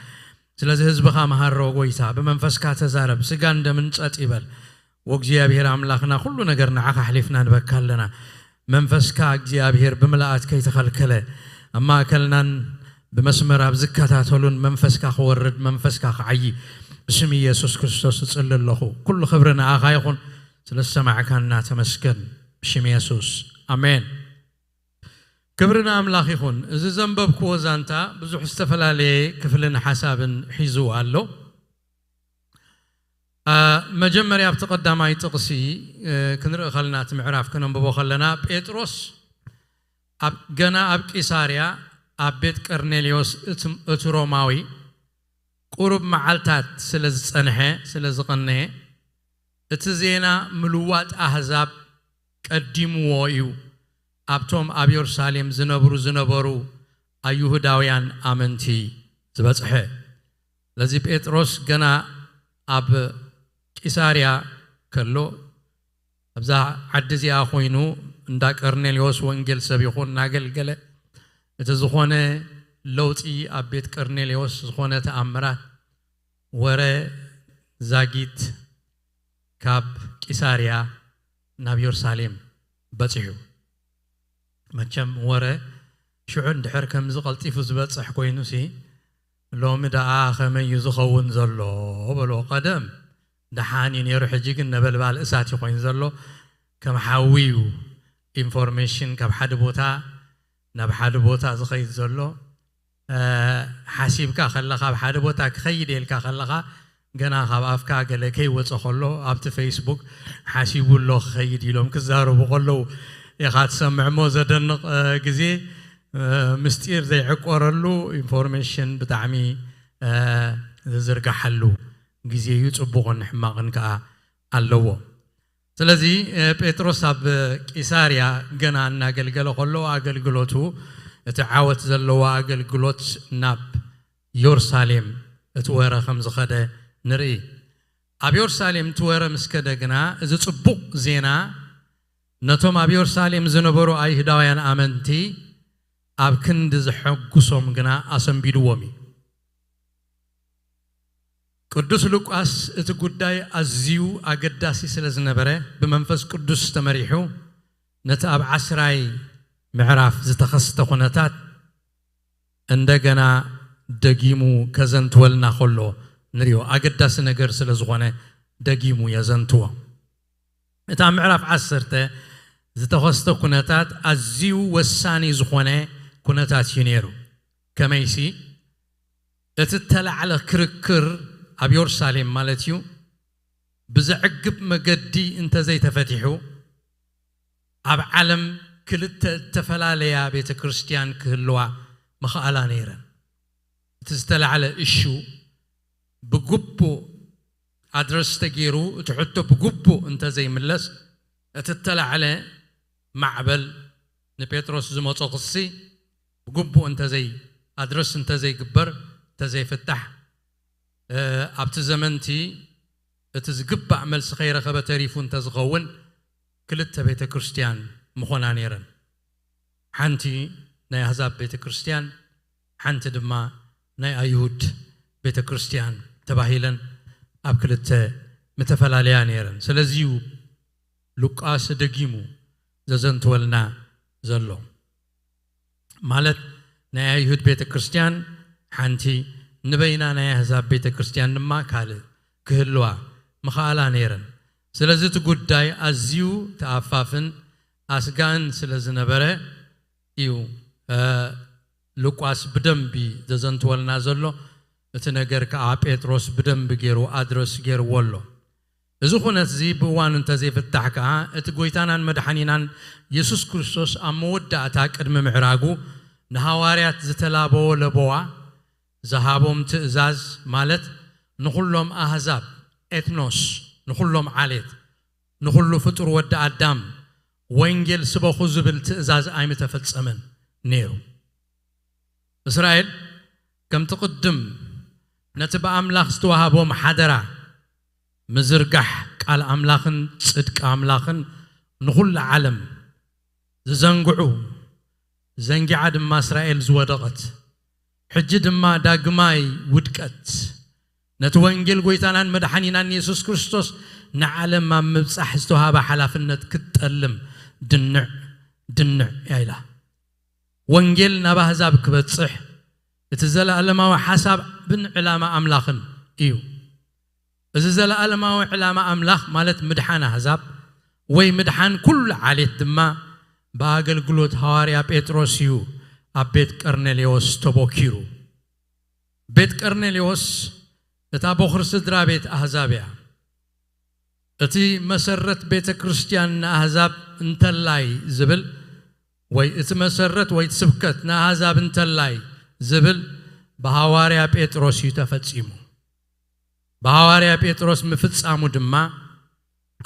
ስለዚ ህዝብኻ መሃሮ ጐይታ፣ ብመንፈስካ ተዛረብ፣ ስጋን ደምን ጸጥ ይበል። ወእግዚኣብሔር ኣምላኽና፣ ኩሉ ነገር ንዓኻ ኣሕሊፍና ንበካ ኣለና። መንፈስካ እግዚኣብሔር ብምልኣት ከይተኸልከለ፣ ኣብ ማእከልናን ብመስመር ኣብ ዝከታተሉን መንፈስካ ክወርድ፣ መንፈስካ ክዓዪ፣ ብስም ኢየሱስ ክርስቶስ እጽሊ ኣለኹ። ኩሉ ክብሪ ንኣኻ ይኹን። ስለ ዝሰማዕካና ተመስገን። ብሽም የሱስ። ኣሜን። ክብሪ ንኣምላኽ ይኹን። እዚ ዘንበብክዎ ዛንታ ብዙሕ ዝተፈላለየ ክፍልን ሓሳብን ሒዙ ኣሎ። ኣ፣ መጀመርያ ኣብቲ ቀዳማይ ጥቕሲ፣ እ፣ ክንርኢ ከለና፣ እቲ ምዕራፍ ከነንብቦ ከለና፣ ጴጥሮስ ኣብ፣ ገና ኣብ ቂሳርያ ኣብ ቤት ቀርኔልዮስ እቲ፣ እቲ ሮማዊ ቁሩብ መዓልታት ስለ ዝጸንሐ፣ ስለ ዝቐነየ፣ እቲ ዜና ምልዋጥ ኣህዛብ ቀዲምዎ እዩ ኣብቶም ኣብ የሩሳሌም ዝነብሩ ዝነበሩ ኣይሁዳውያን ኣመንቲ ዝበጽሐ። ስለዚ ጴጥሮስ ገና ኣብ ቂሳርያ ከሎ፣ ኣብዛ ዓዲ እዚኣ ኮይኑ እንዳ ቀርኔልዮስ ወንጌል ሰቢኹ እናገልገለ፣ እቲ ዝኾነ ለውጢ ኣብ ቤት ቀርኔልዮስ ዝኾነ ተኣምራት፣ ወረ ዛጊት ካብ ቂሳርያ ናብ የሩሳሌም በጺሑ። መቸም ወረ ሽዑ እንድሕር ከምዚ ቀልጢፉ ዝበጽሕ ኮይኑሲ፣ ሎሚ ደኣ ኸመይ እዩ ዝኸውን ዘሎ በሎ። ቀደም ደሓን እዩ ነይሩ፣ ሕጂ ግን ነበልባል እሳት እዩ ኮይኑ ዘሎ። ከም ሓዊ እዩ፣ ኢንፎርሜሽን ካብ ሓደ ቦታ ናብ ሓደ ቦታ ዝኸይድ ዘሎ። እ፣ ሓሲብካ ከለኻ፣ ኣብ ሓደ ቦታ ክኸይድ ኢልካ ከለኻ፣ ገና ካብ ኣፍካ ገለ ከይወጸ ከሎ፣ ኣብቲ ፌስቡክ ሓሲቡ ኣሎ ክኸይድ ኢሎም ክዛረቡ ከለዉ ኢኻ ትሰምዕ። እሞ ዘደንቕ፣ እ፣ ግዜ፣ እ፣ ምስጢር ዘይዕቆረሉ ኢንፎርሜሽን ብጣዕሚ፣ እ፣ ዝዝርጋሓሉ ግዜ እዩ። ጽቡቕን ሕማቕን ከኣ ኣለዎ። ስለዚ፣ እ፣ ጴጥሮስ ኣብ ቂሳርያ ገና እናገልገለ ከሎ፣ ኣገልግሎቱ፣ እቲ ዓወት ዘለዎ ኣገልግሎት ናብ ዮርሳሌም እቲ ወረ ከም ዝኸደ ንርኢ። ኣብ ዮርሳሌም እቲ ወረ ምስ ከደ ግና፣ እዚ ጽቡቕ ዜና ነቶም ኣብ ዮርሳሌም ዝነበሩ ኣይሁዳውያን ኣመንቲ ኣብ ክንዲ ዘሐጉሶም ግና ኣሰንቢድዎም እዩ። ቅዱስ ሉቃስ እቲ ጉዳይ ኣዝዩ ኣገዳሲ ስለ ዝነበረ፣ ብመንፈስ ቅዱስ ተመሪሑ ነቲ ኣብ ዓስራይ ምዕራፍ ዝተኸስተ ኩነታት እንደገና ደጊሙ ከዘንትወልና ከሎ ንሪኦ። ኣገዳሲ ነገር ስለ ዝኾነ ደጊሙ የዘንትዎ። እቲ ኣብ ምዕራፍ ዓሰርተ ዝተኸስተ ኩነታት ኣዝዩ ወሳኒ ዝኾነ ኩነታት እዩ ነይሩ። ከመይሲ፣ እቲ እተላዕለ ክርክር ኣብ የሩሳሌም ማለት እዩ፣ ብዘዕግብ መገዲ እንተዘይተፈቲሑ፣ ኣብ ዓለም ክልተ እተፈላለያ ቤተ ክርስቲያን ክህልዋ ምኽኣላ ነይረን። እቲ ዝተላዕለ እሹ ብግቡእ ኣድረስ ተገይሩ፣ እቲ ሕቶ ብግቡእ እንተዘይምለስ፣ እቲ እተላዕለ ማዕበል ንጴጥሮስ ዝመጾ ክሲ ብግቡእ እንተዘይ ኣድረስ እንተዘይግበር፣ እንተዘይፍታሕ፣ እ፣ ኣብቲ ዘመንቲ እቲ ዝግባእ መልሲ ከይረኸበ ተሪፉ እንተዝኸውን፣ ክልተ ቤተ ክርስቲያን ምኾና ነይረን። ሓንቲ ናይ ኣህዛብ ቤተ ክርስቲያን፣ ሓንቲ ድማ ናይ ኣይሁድ ቤተ ክርስቲያን ተባሂለን ኣብ ክልተ ምተፈላለያ ነይረን። ስለዚ እዩ ሉቃስ ደጊሙ ዘዘንትወልና ዘሎ። ማለት ናይ ኣይሁድ ቤተ ክርስቲያን ሓንቲ፣ ንበይና ናይ ኣህዛብ ቤተ ክርስቲያን ድማ ካልእ ክህልዋ ምኽኣላ ነይረን። ስለዚ እቲ ጉዳይ ኣዝዩ ተኣፋፍን ኣስጋእን ስለ ዝነበረ እዩ፣ እ፣ ሉቃስ ብደንቢ ዘዘንትወልና ዘሎ። እቲ ነገር ከኣ ጴጥሮስ ብደንቢ ገይሩ ኣድረስ ገይርዎ ኣሎ። እዚ ኩነት እዚ ብእዋኑ እንተዘይፍታሕ ከኣ፣ እቲ ጐይታናን መድሓኒናን የሱስ ክርስቶስ ኣብ መወዳእታ ቅድሚ ምዕራጉ ንሃዋርያት ዝተላበዎ ለበዋ፣ ዝሃቦም ትእዛዝ፣ ማለት ንኹሎም ኣህዛብ፣ ኤትኖስ፣ ንኹሎም ዓሌት፣ ንኹሉ ፍጡር ወዲ ኣዳም ወንጌል ስበኹ ዝብል ትእዛዝ ኣይምተፈጸመን ነይሩ። እስራኤል ከምቲ ቅድም ነቲ ብኣምላኽ ዝተዋህቦም ሓደራ ምዝርጋሕ ቃል ኣምላኽን ጽድቂ ኣምላኽን ንኹሉ ዓለም ዝዘንግዑ፣ ዘንጊዓ ድማ እስራኤል ዝወደቐት፣ ሕጂ ድማ ዳግማይ ውድቀት፣ ነቲ ወንጌል ጐይታናን መድሓኒናን የሱስ ክርስቶስ ንዓለም ኣብ ምብጻሕ ዝተዋህባ ሓላፍነት ክትጠልም ድንዕ፣ ድንዕ እያ ኢላ። ወንጌል ናብ ኣህዛብ ክበጽሕ እቲ ዘለኣለማዊ ሓሳብን ዕላማ ኣምላኽን እዩ። እዚ ዘለኣለማዊ ዕላማ ኣምላኽ፣ ማለት ምድሓን ኣህዛብ ወይ ምድሓን ኩሉ ዓሌት ድማ፣ ብኣገልግሎት ሃዋርያ ጴጥሮስ እዩ ኣብ ቤት ቀርኔሌዎስ ተቦኪሩ። ቤት ቀርኔሌዎስ እታ ቦኽሪ ስድራ ቤት ኣህዛብ እያ። እቲ መሰረት ቤተ ክርስቲያን ንኣህዛብ እንተላይ ዝብል፣ ወይ እቲ መሰረት ወይ እቲ ስብከት ንኣህዛብ እንተላይ ዝብል ብሃዋርያ ጴጥሮስ እዩ ተፈጺሙ። ብሃዋርያ ጴጥሮስ ምፍጻሙ ድማ፣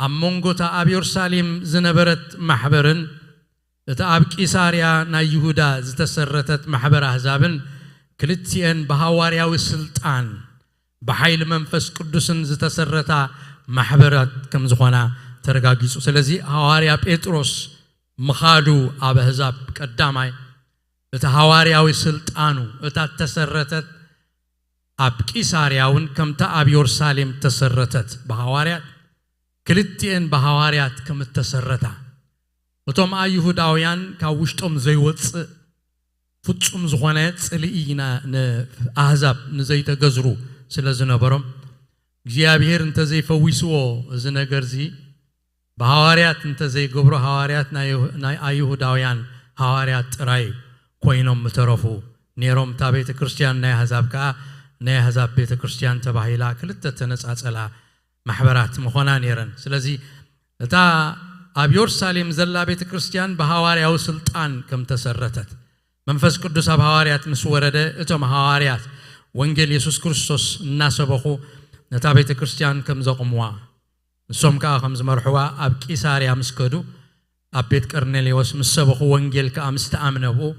ኣብ መንጎ እታ ኣብ የሩሳሌም ዝነበረት ማሕበርን እታ ኣብ ቂሳርያ ናይ ይሁዳ ዝተሰረተት ማሕበር ኣህዛብን ክልቲኤን ብሃዋርያዊ ስልጣን ብሓይሊ መንፈስ ቅዱስን ዝተሰረታ ማሕበራት ከም ዝኾና ተረጋጊጹ። ስለዚ ሃዋርያ ጴጥሮስ ምኻዱ ኣብ ኣህዛብ ቀዳማይ፣ እቲ ሃዋርያዊ ስልጣኑ፣ እታ እተሰረተት ኣብ ቂሳርያ እውን ከምታ ኣብ የሩሳሌም እተሰረተት ብሃዋርያት፣ ክልቲኤን ብሃዋርያት ከም እተሰረታ፣ እቶም ኣይሁዳውያን ካብ ውሽጦም ዘይወጽእ ፍጹም ዝኾነ ጽልኢ ና-፣ ንኣህዛብ ንዘይተገዝሩ ስለ ዝነበሮም፣ እግዚኣብሔር እንተዘይፈዊስዎ፣ እዚ ነገርዚ ብሃዋርያት እንተዘይገብሮ፣ ሃዋርያት ናይ፣ ናይ ኣይሁዳውያን ሃዋርያት ጥራይ ኮይኖም ምተረፉ ነይሮም። እታ ቤተ ክርስቲያን ናይ ኣህዛብ ከኣ ናይ ኣህዛብ ቤተ ክርስቲያን ተባሂላ ክልተ ተነጻጸላ ማሕበራት ምኾና ነይረን። ስለዚ እታ ኣብ የሩሳሌም ዘላ ቤተ ክርስቲያን ብሃዋርያዊ ስልጣን ከም ተሰረተት፣ መንፈስ ቅዱስ ኣብ ሃዋርያት ምስ ወረደ፣ እቶም ሃዋርያት ወንጌል የሱስ ክርስቶስ እናሰበኹ ነታ ቤተ ክርስቲያን ከም ዘቑምዋ፣ ንሶም ከኣ ከም ዝመርሕዋ ኣብ ቂሳርያ ምስ ከዱ፣ ኣብ ቤት ቀርኔሌዎስ ምስ ሰበኹ፣ ወንጌል ከኣ ምስ ተኣምነ ብኡ፣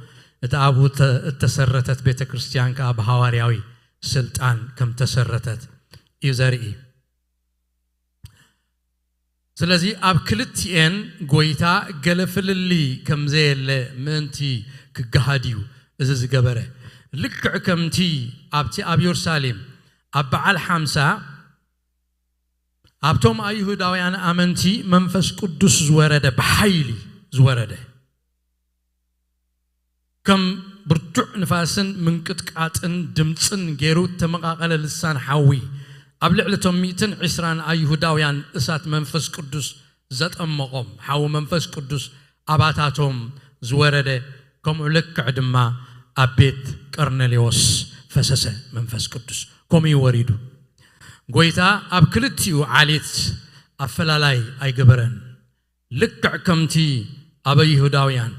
እታ ኣብኡ እተ-፣ እተሰረተት ቤተ ክርስቲያን ከኣ ብሃዋርያዊ ስልጣን ከም ተሰረተት እዩ ዘርኢ። ስለዚ ኣብ ክልቲኤን ጐይታ ገለ ፍልልይ ከም ዘየለ ምእንቲ ክገሃድ እዩ እዚ ዝገበረ። ልክዕ ከምቲ ኣብቲ ኣብ የሩሳሌም ኣብ በዓል ሓምሳ ኣብቶም ኣይሁዳውያን ኣመንቲ መንፈስ ቅዱስ ዝወረደ፣ ብሓይሊ ዝወረደ፣ ከም ብርቱዕ ንፋስን ምንቅጥቃጥን ድምጽን ገይሩ እተመቓቐለ ልሳን ሓዊ ኣብ ልዕሊ እቶም ሚእትን ዕስራን ኣይሁዳውያን እሳት መንፈስ ቅዱስ ዘጠመቖም፣ ሓዊ መንፈስ ቅዱስ ኣባታቶም ዝወረደ፣ ከምኡ ልክዕ ድማ ኣብ ቤት ቀርኔሌዎስ ፈሰሰ መንፈስ ቅዱስ። ከምኡ እዩ ወሪዱ። ጐይታ ኣብ ክልቲኡ ዓሌት ኣፈላላይ ኣይገበረን። ልክዕ ከምቲ ኣብ ኣይሁዳውያን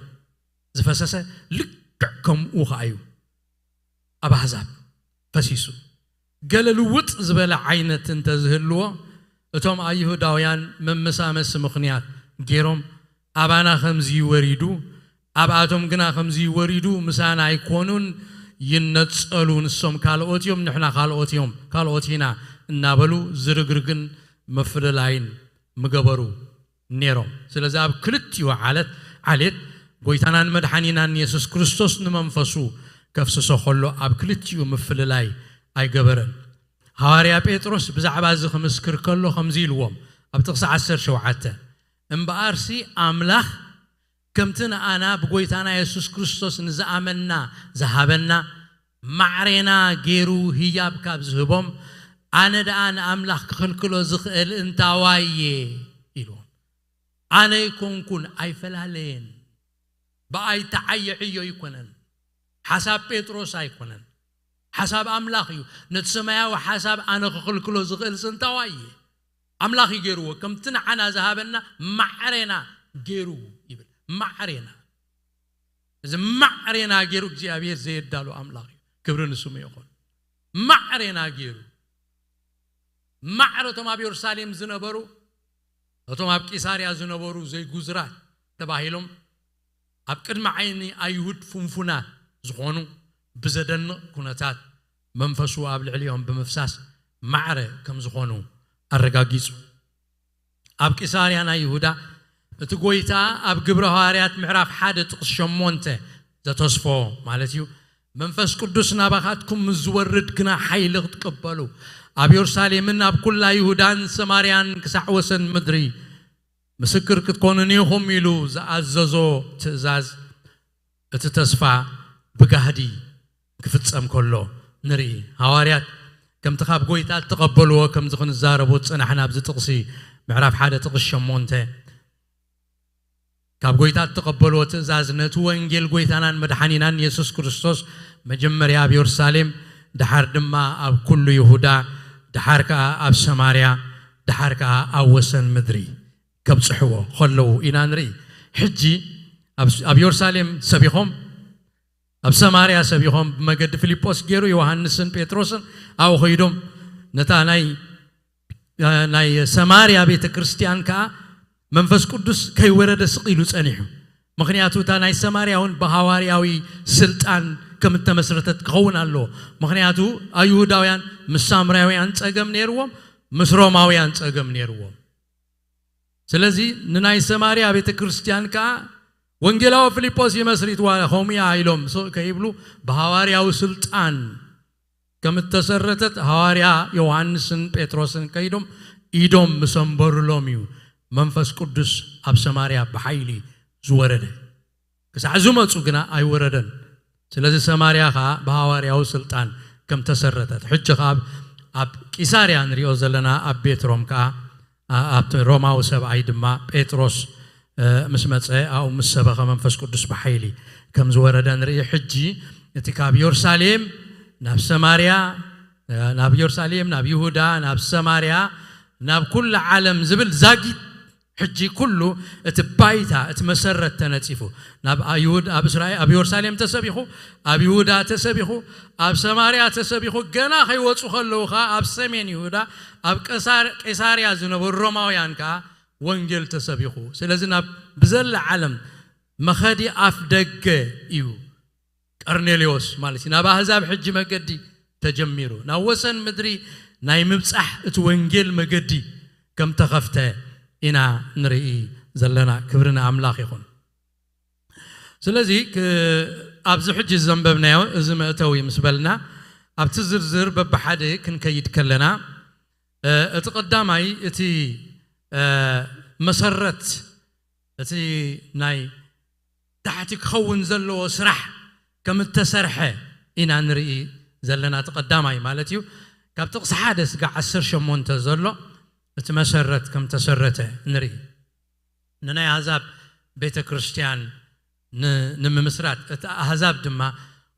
ዝፈሰሰ ልክዕ ከምኡ ኸዓ እዩ ኣብ ኣሕዛብ ፈሲሱ። ገለ ልውጥ ዝበለ ዓይነት እንተዝህልዎ፣ እቶም ኣይሁዳውያን መመሳመሲ ምኽንያት ገይሮም ኣባና ከምዚ ወሪዱ፣ ኣብኣቶም ግና ከምዚ ወሪዱ፣ ምሳና ኣይኮኑን፣ ይነጸሉ፣ ንሶም ካልኦት እዮም፣ ንሕና ካልኦት እዮም፣ ካልኦት ኢና እናበሉ ዝርግርግን ምፍልላይን ምገበሩ ነይሮም። ስለዚ ኣብ ክልቲኡ ዓለት ዓሌት ጎይታናን መድሓኒናን የሱስ ክርስቶስ ንመንፈሱ ከፍስሶ ከሎ ኣብ ክልቲኡ ምፍልላይ ኣይገበረን። ሃዋርያ ጴጥሮስ ብዛዕባ እዚ ክምስክር ከሎ ከምዚ ኢልዎም ኣብ ጥቕሲ ዓሰርተ ሸውዓተ፣ እምበኣርሲ ኣምላኽ ከምቲ ንኣና ብጎይታና የሱስ ክርስቶስ ንዝኣመንና ዝሃበና ማዕሬና ገይሩ ህያብ ካብ ዝህቦም ኣነ ደኣ ንኣምላኽ ክኽልክሎ ዝኽእል እንታዋይ እየ ኢልዎም። ኣነ ኣይኮንኩን ኣይፈላለየን። ብኣይ ተዓየ ዕዮ ኣይኮነን። ሓሳብ ጴጥሮስ ኣይኮነን። ሓሳብ ኣምላኽ እዩ። ነቲ ሰማያዊ ሓሳብ ኣነ ክኽልክሎ ዝኽእል ስንታዋይ እየ። ኣምላኽ እዩ ገይርዎ። ከምቲ ንዓና ዝሃበና ማዕሬና ገይሩ ይብል። ማዕሬና። እዚ ማዕሬና ገይሩ እግዚኣብሔር ዘየዳሉ ኣምላኽ እዩ። ክብሪ ንስሙ ይኹን። ማዕሬና ገይሩ። ማዕረ እቶም ኣብ የሩሳሌም ዝነበሩ፣ እቶም ኣብ ቂሳርያ ዝነበሩ ዘይጉዝራት ተባሂሎም ኣብ ቅድሚ ዓይኒ ኣይሁድ ፍንፉናት ዝኾኑ ብዘደንቕ ኩነታት መንፈሱ ኣብ ልዕሊኦም ብምፍሳስ ማዕረ ከም ዝኾኑ ኣረጋጊጹ። ኣብ ቂሳርያ ናይ ይሁዳ እቲ ጎይታ ኣብ ግብረ ሃዋርያት ምዕራፍ ሓደ ጥቕሲ ሸሞንተ ዘተስፎ ማለት እዩ፣ መንፈስ ቅዱስ ናባኻትኩም ምስ ዝወርድ ግና ሓይሊ ክትቅበሉ ኣብ የሩሳሌምን ኣብ ኩላ ይሁዳን ሰማርያን ክሳዕ ወሰን ምድሪ ምስክር ክትኮኑን ኢኹም ኢሉ ዝኣዘዞ ትእዛዝ እቲ ተስፋ ብጋህዲ ክፍጸም ከሎ ንርኢ። ሃዋርያት ከምቲ ካብ ጎይታ እተቐበልዎ ከምዚ ክንዛረቦ ዝጸናሕና ኣብዚ ጥቕሲ ምዕራፍ ሓደ ጥቕሲ ሸሞንተ ካብ ጎይታ እተቐበልዎ ትእዛዝ ነቲ ወንጌል ጎይታናን መድሓኒናን የሱስ ክርስቶስ መጀመርያ ኣብ የሩሳሌም፣ ደሓር ድማ ኣብ ኩሉ ይሁዳ፣ ደሓር ከኣ ኣብ ሰማርያ፣ ደሓር ከኣ ኣብ ወሰን ምድሪ ከብጽሕዎ ከለዉ ኢና ንርኢ። ሕጂ ኣብ፣ ኣብ የሩሳሌም ሰቢኾም፣ ኣብ ሰማርያ ሰቢኾም፣ ብመገዲ ፊልጶስ ገይሩ ዮሃንስን ጴጥሮስን ኣብኡ ኸይዶም ነታ ናይ፣ ናይ ሰማርያ ቤተ ክርስቲያን ከኣ መንፈስ ቅዱስ ከይወረደ ስቕ ኢሉ ጸኒሑ። ምኽንያቱ እታ ናይ ሰማርያ እውን ብሃዋርያዊ ስልጣን ከም እተመስረተት ክኸውን ኣለዎ። ምኽንያቱ ኣይሁዳውያን ምስ ሳምራውያን ጸገም ነይርዎም፣ ምስ ሮማውያን ጸገም ነይርዎም። ስለዚ ንናይ ሰማርያ ቤተ ክርስቲያን ከኣ ወንጌላዊ ፊልጶስ እዩ መስሪትዋ፣ ከምኡ እያ ኢሎም ስቕ ከይብሉ ብሃዋርያዊ ስልጣን ከም እተሰረተት ሃዋርያ ዮሃንስን ጴጥሮስን ከይዶም ኢዶም ምስ ኣንበሩሎም እዩ መንፈስ ቅዱስ ኣብ ሰማርያ ብሓይሊ ዝወረደ። ክሳዕ ዝመጹ ግና ኣይወረደን። ስለዚ ሰማርያ ኸኣ ብሃዋርያዊ ስልጣን ከም ተሰረተት። ሕጂ ኸኣ ኣብ፣ ኣብ ቂሳርያ ንሪኦ ዘለና ኣብ ቤት ሮም ከኣ፣ ኣ-፣ ኣብቲ ሮማዊ ሰብኣይ ድማ ጴጥሮስ፣ እ፣ ምስ መጸ ኣብኡ ምስ ሰበኸ መንፈስ ቅዱስ ብሓይሊ ከም ዝወረደ ንርኢ። ሕጂ እቲ ካብ የሩሳሌም ናብ ሰማርያ፣ እ፣ ናብ የሩሳሌም፣ ናብ ይሁዳ፣ ናብ ሰማርያ፣ ናብ ኩሉ ዓለም ዝብል ዛጊት ሕጂ ኩሉ እቲ ባይታ፣ እቲ መሰረት ተነጺፉ። ናብ ኣይሁድ፣ ኣብ እስራኤል፣ ኣብ የሩሳሌም ተሰቢኹ፣ ኣብ ይሁዳ ተሰቢኹ፣ ኣብ ሰማርያ ተሰቢኹ፣ ገና ከይወጹ ከለዉ ከኣ ኣብ ሰሜን ይሁዳ፣ ኣብ ቀሳር-፣ ቄሳርያ ዝነበሩ ሮማውያን ከኣ ወንጌል ተሰቢኹ። ስለዚ ናብ ብዘላ ዓለም መኸዲ ኣፍ ደገ እዩ። ቀርኔሌዎስ ማለት እዩ። ናብ ኣህዛብ ሕጂ መገዲ ተጀሚሩ። ናብ ወሰን ምድሪ ናይ ምብጻሕ እቲ ወንጌል መገዲ ከም ተኸፍተ ኢና ንርኢ ዘለና። ክብሪ ንኣምላኽ ይኹን። ስለዚ ክ-፣ ኣብዚ ሕጂ ዘንበብናዮ እዚ መእተዊ ምስ በልና ኣብቲ ዝርዝር በብሓደ ክንከይድ ከለና፣ እ፣ እቲ ቀዳማይ እቲ፣ እ፣ መሰረት እቲ ናይ ታሕቲ ክኸውን ዘለዎ ስራሕ ከም እተሰርሐ ኢና ንርኢ ዘለና። እቲ ቀዳማይ ማለት እዩ። ካብ ጥቕሲ ሓደ ስጋዕ ዓሰርተ ሸሞንተ ዘሎ እቲ መሰረት ከም ተሰረተ ንርኢ። ንናይ ኣህዛብ ቤተ ክርስቲያን ን-፣ ንምምስራት፣ እቲ ኣህዛብ ድማ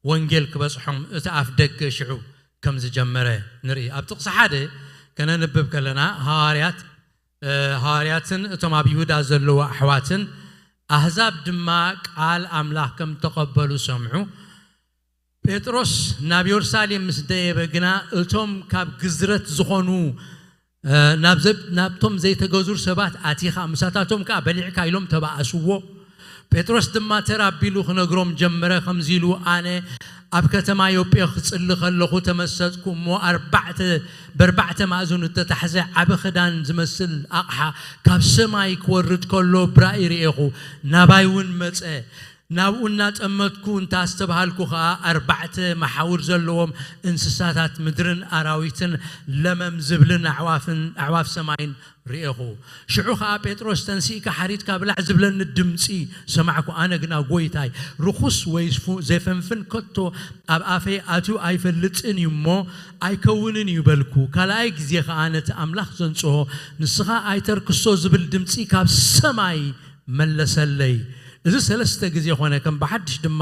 ወንጌል ክበጽሖም እቲ ኣፍ ደገ ሽዑ ከም ዝጀመረ ንርኢ። ኣብ ጥቕሲ ሓደ ከነንብብ ከለና ሃዋርያት፣ እ፣ ሃዋርያትን እቶም ኣብ ይሁዳ ዘለዉ ኣሕዋትን ኣህዛብ ድማ ቃል ኣምላኽ ከም ተቐበሉ ሰምዑ። ጴጥሮስ ናብ የሩሳሌም ምስ ደየበ ግና፣ እቶም ካብ ግዝረት ዝኾኑ፣ እ፣ ናብ ዘብ-፣ ናብቶም ዘይተገዙር ሰባት ኣቲኻ፣ ምሳታቶም ከኣ በሊዕካ፣ ኢሎም ተባኣስዎ። ጴጥሮስ ድማ ተር ኣቢሉ ክነግሮም ጀመረ፣ ከምዚ ኢሉ፣ ኣነ ኣብ ከተማ ዮጴ ክጽሊ ከለኹ ተመሰጥኩ፣ እሞ ኣርባዕተ፣ በርባዕተ ማእዝኑ እተታሕዘ ዓቢ ክዳን ዝመስል ኣቕሓ ካብ ሰማይ ክወርድ ከሎ ብራእይ ርኤኹ፣ ናባይ እውን መጸ። ናብኡ እናጠመትኩ እንተ ኣስተብሃልኩ ኸኣ፣ ኣርባዕተ መሓውር ዘለዎም እንስሳታት ምድርን ኣራዊትን ለመም ዝብልን ኣዕዋፍን፣ ኣዕዋፍ ሰማይን ርኤኹ። ሽዑ ኸኣ፣ ጴጥሮስ፣ ተንሲእካ ሓሪድካ ብላዕ ዝብለኒ ድምጺ ሰማዕኩ። ኣነ ግና፣ ጐይታይ፣ ርኹስ ወይ ፉ-፣ ዘፈንፍን ከቶ ኣብ ኣፈይ ኣትዩ ኣይፈልጥን እዩ እሞ፣ ኣይከውንን እዩ በልኩ። ካልኣይ ግዜ ኸኣ፣ ነቲ ኣምላኽ ዘንጽሆ፣ ንስኻ ኣይተርክሶ ዝብል ድምጺ ካብ ሰማይ መለሰለይ። እዚ ሰለስተ ግዜ ኾነ፣ ከም ብሓድሽ ድማ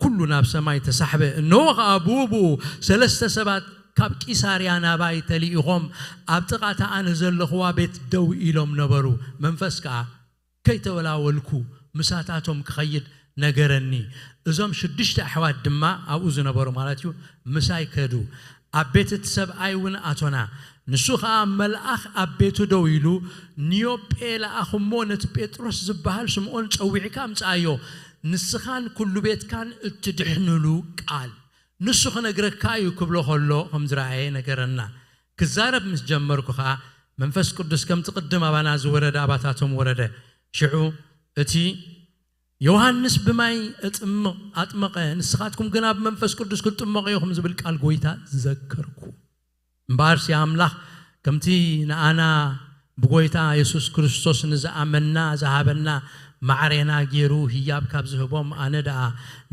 ኩሉ ናብ ሰማይ ተሳሕበ። እንሆ ኸኣ፣ ብኡ ብኡ ሰለስተ ሰባት ካብ ቂሳርያ ናባይ ተልኢኾም ኣብ ጥቓ እታ ኣነ ዘለኽዋ ቤት ደው ኢሎም ነበሩ። መንፈስ ከኣ ከይተወላወልኩ ምሳታቶም ክኸይድ ነገረኒ። እዞም ሽዱሽተ ኣሕዋት ድማ፣ ኣብኡ ዝነበሩ ማለት እዩ፣ ምሳይ ከዱ። ኣብ ቤት እቲ ሰብኣይ እውን ኣቶና። ንሱ ኸኣ መልኣኽ ኣብ ቤቱ ደው ኢሉ፣ ንዮጴ ለኣኽ እሞ ነቲ ጴጥሮስ ዝበሃል ስምዖን ጸዊዕካ ኣምጽኣዮ፣ ንስኻን ኩሉ ቤትካን እትድሕኑሉ ቃል። ንሱ ክነግረካ እዩ ክብሎ ከሎ ከም ዝረኣየ ነገረና። ክዛረብ ምስ ጀመርኩ ኸኣ መንፈስ ቅዱስ ከምቲ ቅድም ኣባና ዝወረደ ኣባታቶም ወረደ። ሽዑ እቲ ዮሃንስ ብማይ እጥምቕ-፣ ኣጥመቐ፣ ንስኻትኩም ግና ብመንፈስ ቅዱስ ክትጥመቑ ኢኹም ዝብል ቃል ጐይታ ዘከርኩ። እምበኣርሲ ኣምላኽ ከምቲ ንኣና ብጐይታ የሱስ ክርስቶስ ንዝኣመንና ዝሃበና ማዕሬና ገይሩ ህያብ ካብ ዝህቦም ኣነ ደኣ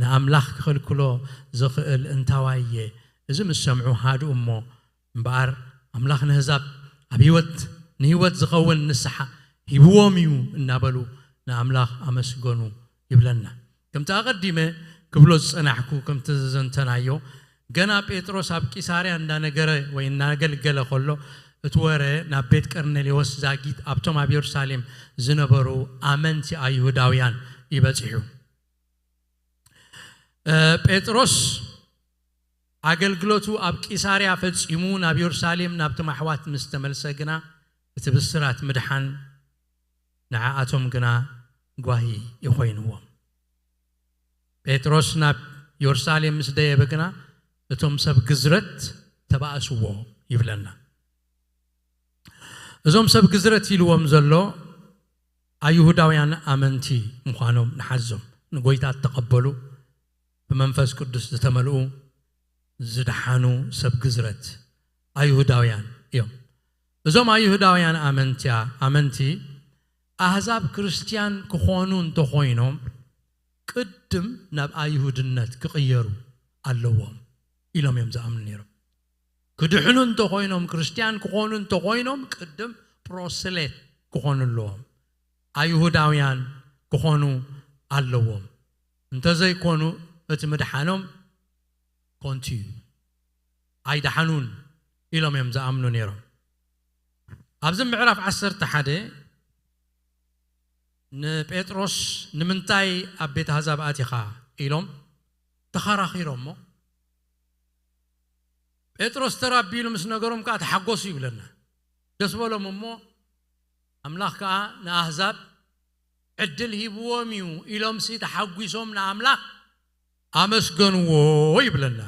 ንኣምላኽ ክኽልክሎ ዝኽእል እንታዋይ እየ? እዚ ምስ ሰምዑ ሃድኡ እሞ፣ እምበኣር ኣምላኽ ንህዛብ ኣብ ህይወት፣ ንህይወት ዝኸውን ንስሓ ሂብዎም እዩ እናበሉ ንኣምላኽ ኣመስገኑ ይብለና። ከምቲ ኣቐዲመ ክብሎ ዝጸናሕኩ፣ ከምቲ ዝዘንተናዮ፣ ገና ጴጥሮስ ኣብ ቂሳርያ እንዳነገረ ወይ እናገልገለ ከሎ፣ እቲ ወረ ናብ ቤት ቀርኔሌዎስ ዛጊት ኣብቶም ኣብ የሩሳሌም ዝነበሩ ኣመንቲ ኣይሁዳውያን እዩ በጺሑ። እ፣ ጴጥሮስ ኣገልግሎቱ ኣብ ቂሳርያ ፈጺሙ ናብ የሩሳሌም ናብቶም ኣሕዋት ምስ ተመልሰ ግና፣ እቲ ብስራት ምድሓን ንዓኣቶም ግና ጓሂ ይኾይንዎም። ጴጥሮስ ናብ የሩሳሌም ምስ ደየበ ግና፣ እቶም ሰብ ግዝረት ተባእስዎ ይብለና። እዞም ሰብ ግዝረት ኢልዎም ዘሎ ኣይሁዳውያን ኣመንቲ ምዃኖም ንሓዞም። ንጎይታ እተቐበሉ፣ ብመንፈስ ቅዱስ ዝተመልኡ፣ ዝደሓኑ ሰብ ግዝረት ኣይሁዳውያን እዮም። እዞም ኣይሁዳውያን ኣመንትያ-፣ ኣመንቲ ኣህዛብ ክርስትያን ክኾኑ እንተኾይኖም፣ ቅድም ናብ ኣይሁድነት ክቕየሩ ኣለዎም ኢሎም እዮም ዝኣምኑ ነይሮም። ክድሕኑ እንተኾይኖም፣ ክርስትያን ክኾኑ እንተኾይኖም፣ ቅድም ፕሮስሌት ክኾኑ ኣለዎም። ኣይሁዳውያን ክኾኑ ኣለዎም። እንተዘይኮኑ፣ እቲ ምድሓኖም ኮንቱ እዩ። ኣይደሓኑን ኢሎም እዮም ዝኣምኑ ነይሮም። ኣብዚ ምዕራፍ ዓሰርተ ሓደ ንጴጥሮስ፣ "ንምንታይ ኣብ ቤት ኣህዛብ ኣቲኻ?" ኢሎም ተኸራኺሮሞ። ጴጥሮስ ተር ኣቢሉ ምስ ነገሮም ከኣ ተሓጎሱ ይብለና። ደስ በሎም እሞ፣ ኣምላኽ ከኣ ንኣህዛብ ዕድል ሂብዎም እዩ ኢሎምሲ ተሓጒሶም ንኣምላኽ ኣመስገንዎ ይብለና።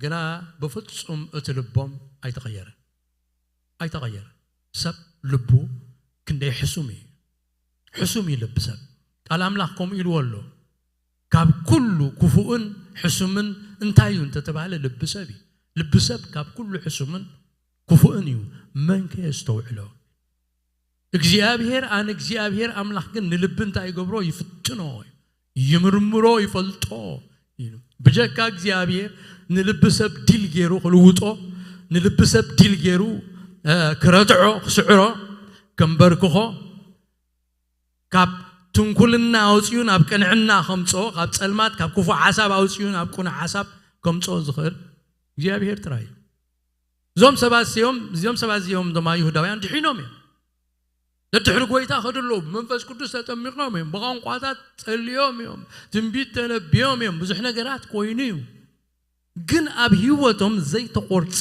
ግና ብፍጹም እቲ ልቦም ኣይተቐየረን። ኣይተቐየረን። ሰብ ልቡ ክንደይ ሕሱም እዩ። ሕሱም እዩ ልቢ ሰብ። ቃል ኣምላኽ ከምኡ ኢልዎ ኣሎ። "ካብ ኩሉ ክፉእን ሕሱምን እንታይ እዩ?" እንተተባህለ፣ ልቢ ሰብ እዩ። ልቢ ሰብ ካብ ኩሉ ሕሱምን ክፉእን እዩ። መን ከ የስተውዕሎ? እግዚኣብሔር፣ ኣነ እግዚኣብሔር ኣምላኽ ግን ንልቢ እንታይ ይገብሮ? ይፍትኖ፣ ይምርምሮ፣ ይፈልጦ ኢሉ። ብጀካ እግዚኣብሔር ንልቢ ሰብ ዲል ገይሩ ክልውጦ፣ ንልቢ ሰብ ዲል ገይሩ፣ እ፣ ክረትዖ፣ ክስዕሮ፣ ከንበርክኾ፣ ካብ ትንኩልና ኣውፅኡ ናብ ቅንዕና ከምፅኦ፣ ካብ ፀልማት፣ ካብ ክፉእ ሓሳብ ኣውፅኡ ናብ ቅኑዕ ሓሳብ ከምፅኦ ዝኽእል እግዚኣብሔር ጥራይ እዩ። እዞም ሰባት እዚኦም፣ እዞም ሰባት እዚኦም ድማ ይሁዳውያን ድሒኖም እዮም። ደድሕሪ ጎይታ ከድለዉ ብመንፈስ ቅዱስ ተጠሚቖም እዮም፣ ብቋንቋታት ጸልዮም እዮም፣ ትንቢት ተነቢዮም እዮም፣ ብዙሕ ነገራት ኮይኑ እዩ። ግን ኣብ ህይወቶም ዘይተቆርጸ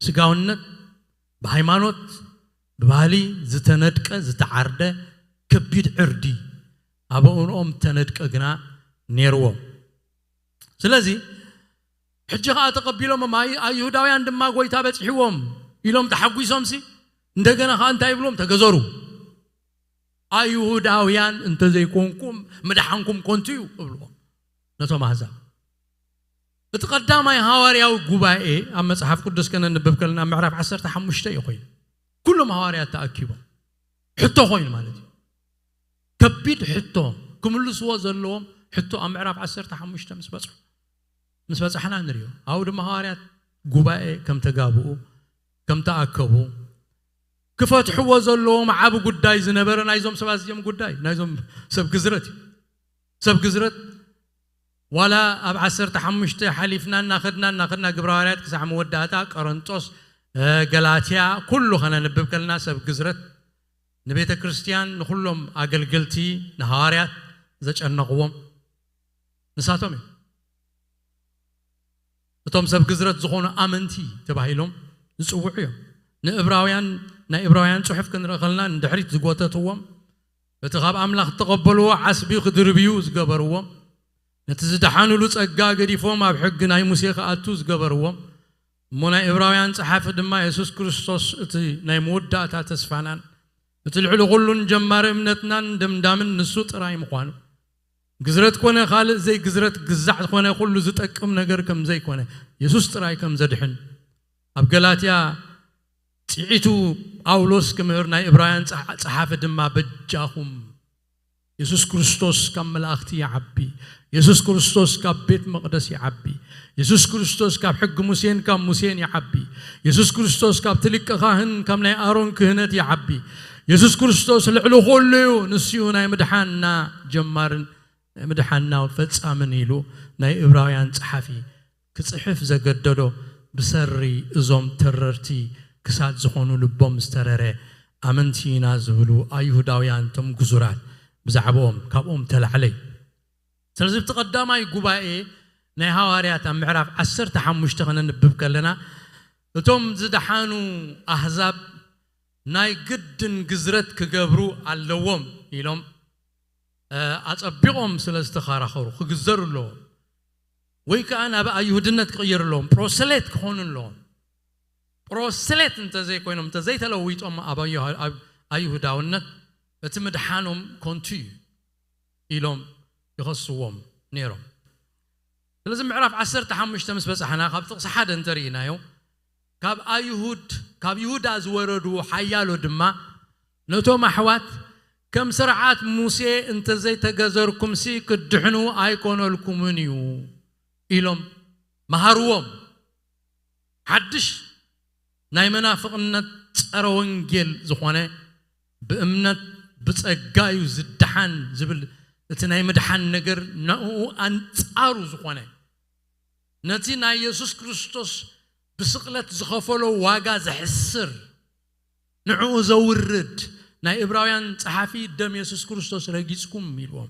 ስጋውነት፣ ብሃይማኖት፣ ብባህሊ ዝተነድቀ ዝተዓርደ ከቢድ ዕርዲ ኣብ ኣእምሮኦም ተነድቀ ግና ነይርዎም። ስለዚ ሕጂ ኸዓ ተቐቢሎም፣ ኣይሁዳውያን ድማ ጎይታ በጺሕዎም ኢሎም ተሓጒሶምሲ፣ እንደገና ኸዓ እንታይ ይብልዎም? ተገዘሩ። ኣይሁዳውያን እንተዘይኮንኩም ምድሓንኩም ኮንቱ እዩ እብልዎም ነቶም ኣህዛብ። እቲ ቀዳማይ ሃዋርያዊ ጉባኤ ኣብ መጽሓፍ ቅዱስ ከነንብብ ከለና ምዕራፍ ዓሰርተ ሓሙሽተ እዩ ኮይኑ፣ ኩሎም ሃዋርያት ተኣኪቦም ሕቶ ኮይኑ ማለት እዩ። ከቢድ ሕቶ ክምልስዎ ዘለዎም ሕቶ ኣብ ምዕራፍ ዓሰርተ ሓሙሽተ ምስ በጽሑ፣ ምስ በጻሕና ንሪኦ። ኣብኡ ድማ ሃዋርያት ጉባኤ ከም ተጋብኡ፣ ከም ተኣከቡ፣ ክፈትሕዎ ዘለዎም ዓቢ ጉዳይ ዝነበረ ናይዞም ሰባት እዚኦም ጉዳይ፣ ናይዞም ሰብ ግዝረት እዩ። ሰብ ግዝረት ዋላ ኣብ ዓሰርተ ሓሙሽተ ሓሊፍና እናኸድና እናኸድና ግብረ ሃዋርያት ክሳዕ መወዳእታ ቆረንጦስ፣ እ፣ ገላትያ ኩሉ ከነንብብ ከለና ሰብ ግዝረት ንቤተ ክርስቲያን ንኹሎም ኣገልገልቲ ንሃዋርያት ዘጨነቕዎም ንሳቶም እዮም። እቶም ሰብ ግዝረት ዝኾኑ ኣመንቲ ተባሂሎም ዝጽውዑ እዮም። ንእብራውያን ናይ እብራውያን ጽሑፍ ክንርኢ ከለና ንድሕሪት ዝጎተትዎም፣ እቲ ካብ ኣምላኽ እተቐበልዎ ዓስቢ ክድርብዩ ዝገበርዎም፣ ነቲ ዝደሓኑሉ ጸጋ ገዲፎም ኣብ ሕጊ ናይ ሙሴ ክኣቱ ዝገበርዎም፣ እሞ ናይ እብራውያን ጸሓፊ ድማ የሱስ ክርስቶስ እቲ ናይ መወዳእታ ተስፋናን እቲ ልዕሊ ኩሉን ጀማሪ እምነትናን ደምዳምን ንሱ ጥራይ ምዃኑ፣ ግዝረት ኮነ ካልእ ዘይግዝረት ግዛዕ ኮነ ኩሉ ዝጠቅም ነገር ከም ዘይኮነ፣ የሱስ ጥራይ ከም ዘድሕን ኣብ ገላትያ ጽዒቱ ጳውሎስ ክምህር ናይ እብራውያን ጸሓ-፣ ጸሓፊ ድማ በጃኹም የሱስ ክርስቶስ ካብ መላእኽቲ ይዓቢ፣ የሱስ ክርስቶስ ካብ ቤት መቕደስ ይዓቢ፣ የሱስ ክርስቶስ ካብ ሕጊ ሙሴን ካብ ሙሴን ይዓቢ፣ የሱስ ክርስቶስ ካብቲ ሊቀ ካህን ካብ ናይ ኣሮን ክህነት ይዓቢ፣ የሱስ ክርስቶስ ልዕሊ ኩሉ እዩ፣ ንሱ እዩ ናይ ምድሓንና ጀማርን ናይ ምድሓንና ፈጻምን ኢሉ ናይ እብራውያን ጸሓፊ ክጽሕፍ ዘገደዶ ብሰሪ እዞም ተረርቲ ክሳድ ዝኾኑ ልቦም ዝተረረ ኣመንቲ ኢና ዝብሉ ኣይሁዳውያን እቶም ግዙራት ብዛዕባኦም ካብኦም ተላዕለ እዩ። ስለዚ እቲ ቀዳማይ ጉባኤ ናይ ሃዋርያት ኣብ ምዕራፍ ዓሰርተ ሓሙሽተ ከነንብብ ከለና እቶም ዝደሓኑ ኣህዛብ ናይ ግድን ግዝረት ክገብሩ ኣለዎም ኢሎም፣ እ፣ ኣጸቢቖም ስለ ዝተኸራኸሩ ክግዘሩ ኣለዎም። ወይ ከኣ ናብ ኣይሁድነት ክቕየሩ ኣለዎም። ፕሮሰሌት ክኾኑ ኣለዎም። ፕሮሰሌት እንተዘይኮይኖም፣ እንተዘይተለዊጦም ኣብ ኣዩ-፣ ኣብ ኣይሁዳውነት እቲ ምድሓኖም ኮንቱ እዩ ኢሎም ይኸስዎም ነይሮም። ስለዚ ምዕራፍ ዓሰርተ ሓሙሽተ ምስ በጻሕና ካብ ጥቕሲ ሓደ እንተርኢናዮ፣ ካብ ኣይሁድ፣ ካብ ይሁዳ ዝወረዱ ሓያሎ ድማ ነቶም ኣሕዋት ከም ስርዓት ሙሴ እንተዘይተገዘርኩምሲ ክትድሕኑ ኣይኮነልኩምን እዩ ኢሎም መሃርዎም። ሓድሽ ናይ መናፍቕነት ጸረ ወንጌል ዝኾነ ብእምነት ብጸጋ እዩ ዝደሓን ዝብል እቲ ናይ ምድሓን ነገር ንዕኡ ኣንጻሩ ዝኾነ ነቲ ናይ የሱስ ክርስቶስ ብስቕለት ዝኸፈሎ ዋጋ ዘሕስር ንዕኡ ዘውርድ ናይ እብራውያን ጸሓፊ ደም የሱስ ክርስቶስ ረጊጽኩም ኢልዎም።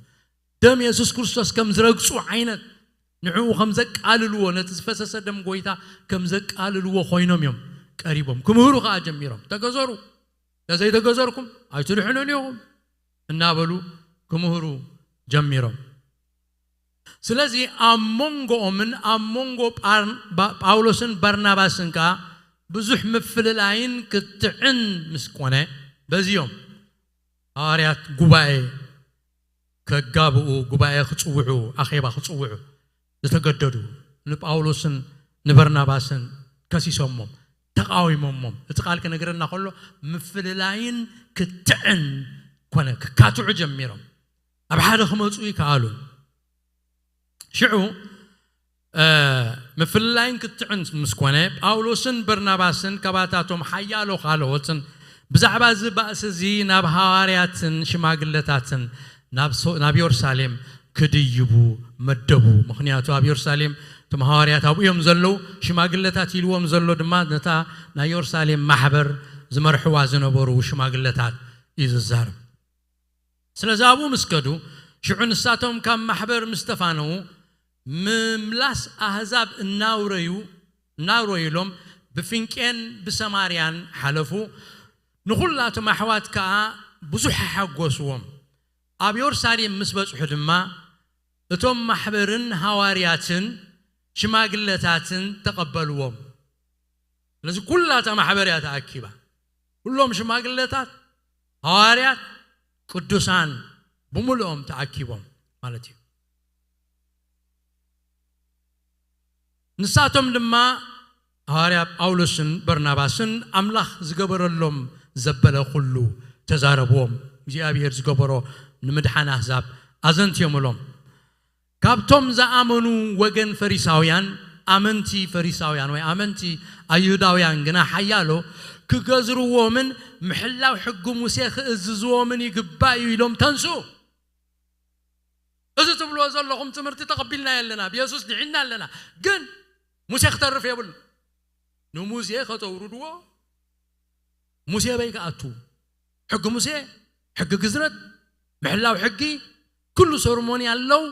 ደም የሱስ ክርስቶስ ከም ዝረግጹ ዓይነት ንዕኡ ከም ዘቃልልዎ ነቲ ዝፈሰሰ ደም ጎይታ ከም ዘቃልልዎ ኮይኖም እዮም ቀሪቦም ክምህሩ ከኣ ጀሚሮም። ተገዘሩ፣ ተዘይተገዘርኩም ኣይትድሕኑን ኢኹም እናበሉ ክምህሩ ጀሚሮም። ስለዚ ኣብ መንጎኦምን ኣብ መንጎ ጳር-፣ ባ-፣ ጳውሎስን በርናባስን ከኣ ብዙሕ ምፍልላይን ክትዕን ምስ ኮነ በዚኦም ሃዋርያት ጉባኤ ከጋብኡ፣ ጉባኤ ክጽውዑ፣ ኣኼባ ክጽውዑ ዝተገደዱ ንጳውሎስን ንበርናባስን ከሲሶሞም፣ ተቃዊሞሞም። እቲ ቃል ክነግረና ከሎ ምፍልላይን ክትዕን ኮነ፣ ክካትዑ ጀሚሮም። ኣብ ሓደ ክመጹ ይከኣሉ። ሽዑ፣ እ፣ ምፍልላይን ክትዕን ምስ ኮነ፣ ጳውሎስን በርናባስን ካባታቶም ሓያሎ ካልኦትን ብዛዕባ እዚ ባእሲ እዚ ናብ ሃዋርያትን ሽማግለታትን ናብ ሶ-፣ ናብ የሩሳሌም ክድይቡ መደቡ። ምኽንያቱ ኣብ የሩሳሌም እቶም ሃዋርያት ኣብኡ እዮም ዘለዉ። ሽማግለታት ኢልዎም ዘሎ ድማ ነታ ናይ የሩሳሌም ማሕበር ዝመርሕዋ ዝነበሩ ሽማግለታት እዩ ዝዛረብ። ስለዚ ኣብኡ ምስ ከዱ፣ ሽዑ ንሳቶም ካብ ማሕበር ምስ ተፋነዉ፣ ምምላስ ኣህዛብ እናውረዩ፣ እናውረዩሎም ብፊንቄን ብሰማርያን ሓለፉ። ንኹላቶም ኣሕዋት ከኣ ብዙሕ ሓጎስዎም። ኣብ የሩሳሌም ምስ በጽሑ ድማ፣ እቶም ማሕበርን ሃዋርያትን ሽማግለታትን ተቐበልዎም። ስለዚ ኩላታ ማሕበር እያ ተኣኪባ። ኩሎም ሽማግለታት፣ ሃዋርያት፣ ቅዱሳን ብምልኦም ተኣኪቦም ማለት እዩ። ንሳቶም ድማ ሃዋርያ ጳውሎስን በርናባስን ኣምላኽ ዝገበረሎም ዘበለ ኩሉ ተዛረብዎም። እግዚኣብሔር ዝገበሮ ንምድሓን ኣህዛብ ኣዘንትዮምሎም። ካብቶም ዝኣመኑ ወገን ፈሪሳውያን፣ ኣመንቲ ፈሪሳውያን ወይ ኣመንቲ ኣይሁዳውያን ግና ሓያሎ ክገዝርዎምን ምሕላው ሕጊ ሙሴ ክእዝዝዎምን ይግባእ እዩ ኢሎም ተንስኡ። እዚ ትብልዎ ዘለኹም ትምህርቲ ተቐቢልና ኣለና፣ ብየሱስ ድሒና ኣለና፣ ግን ሙሴ ክተርፍ የብሉ። ንሙሴ ከተውርድዎ፣ ሙሴ በይ ክኣቱ፣ ሕጊ ሙሴ፣ ሕጊ ግዝረት፣ ምሕላው ሕጊ፣ ኩሉ ሰርሞኒ ኣለዉ፣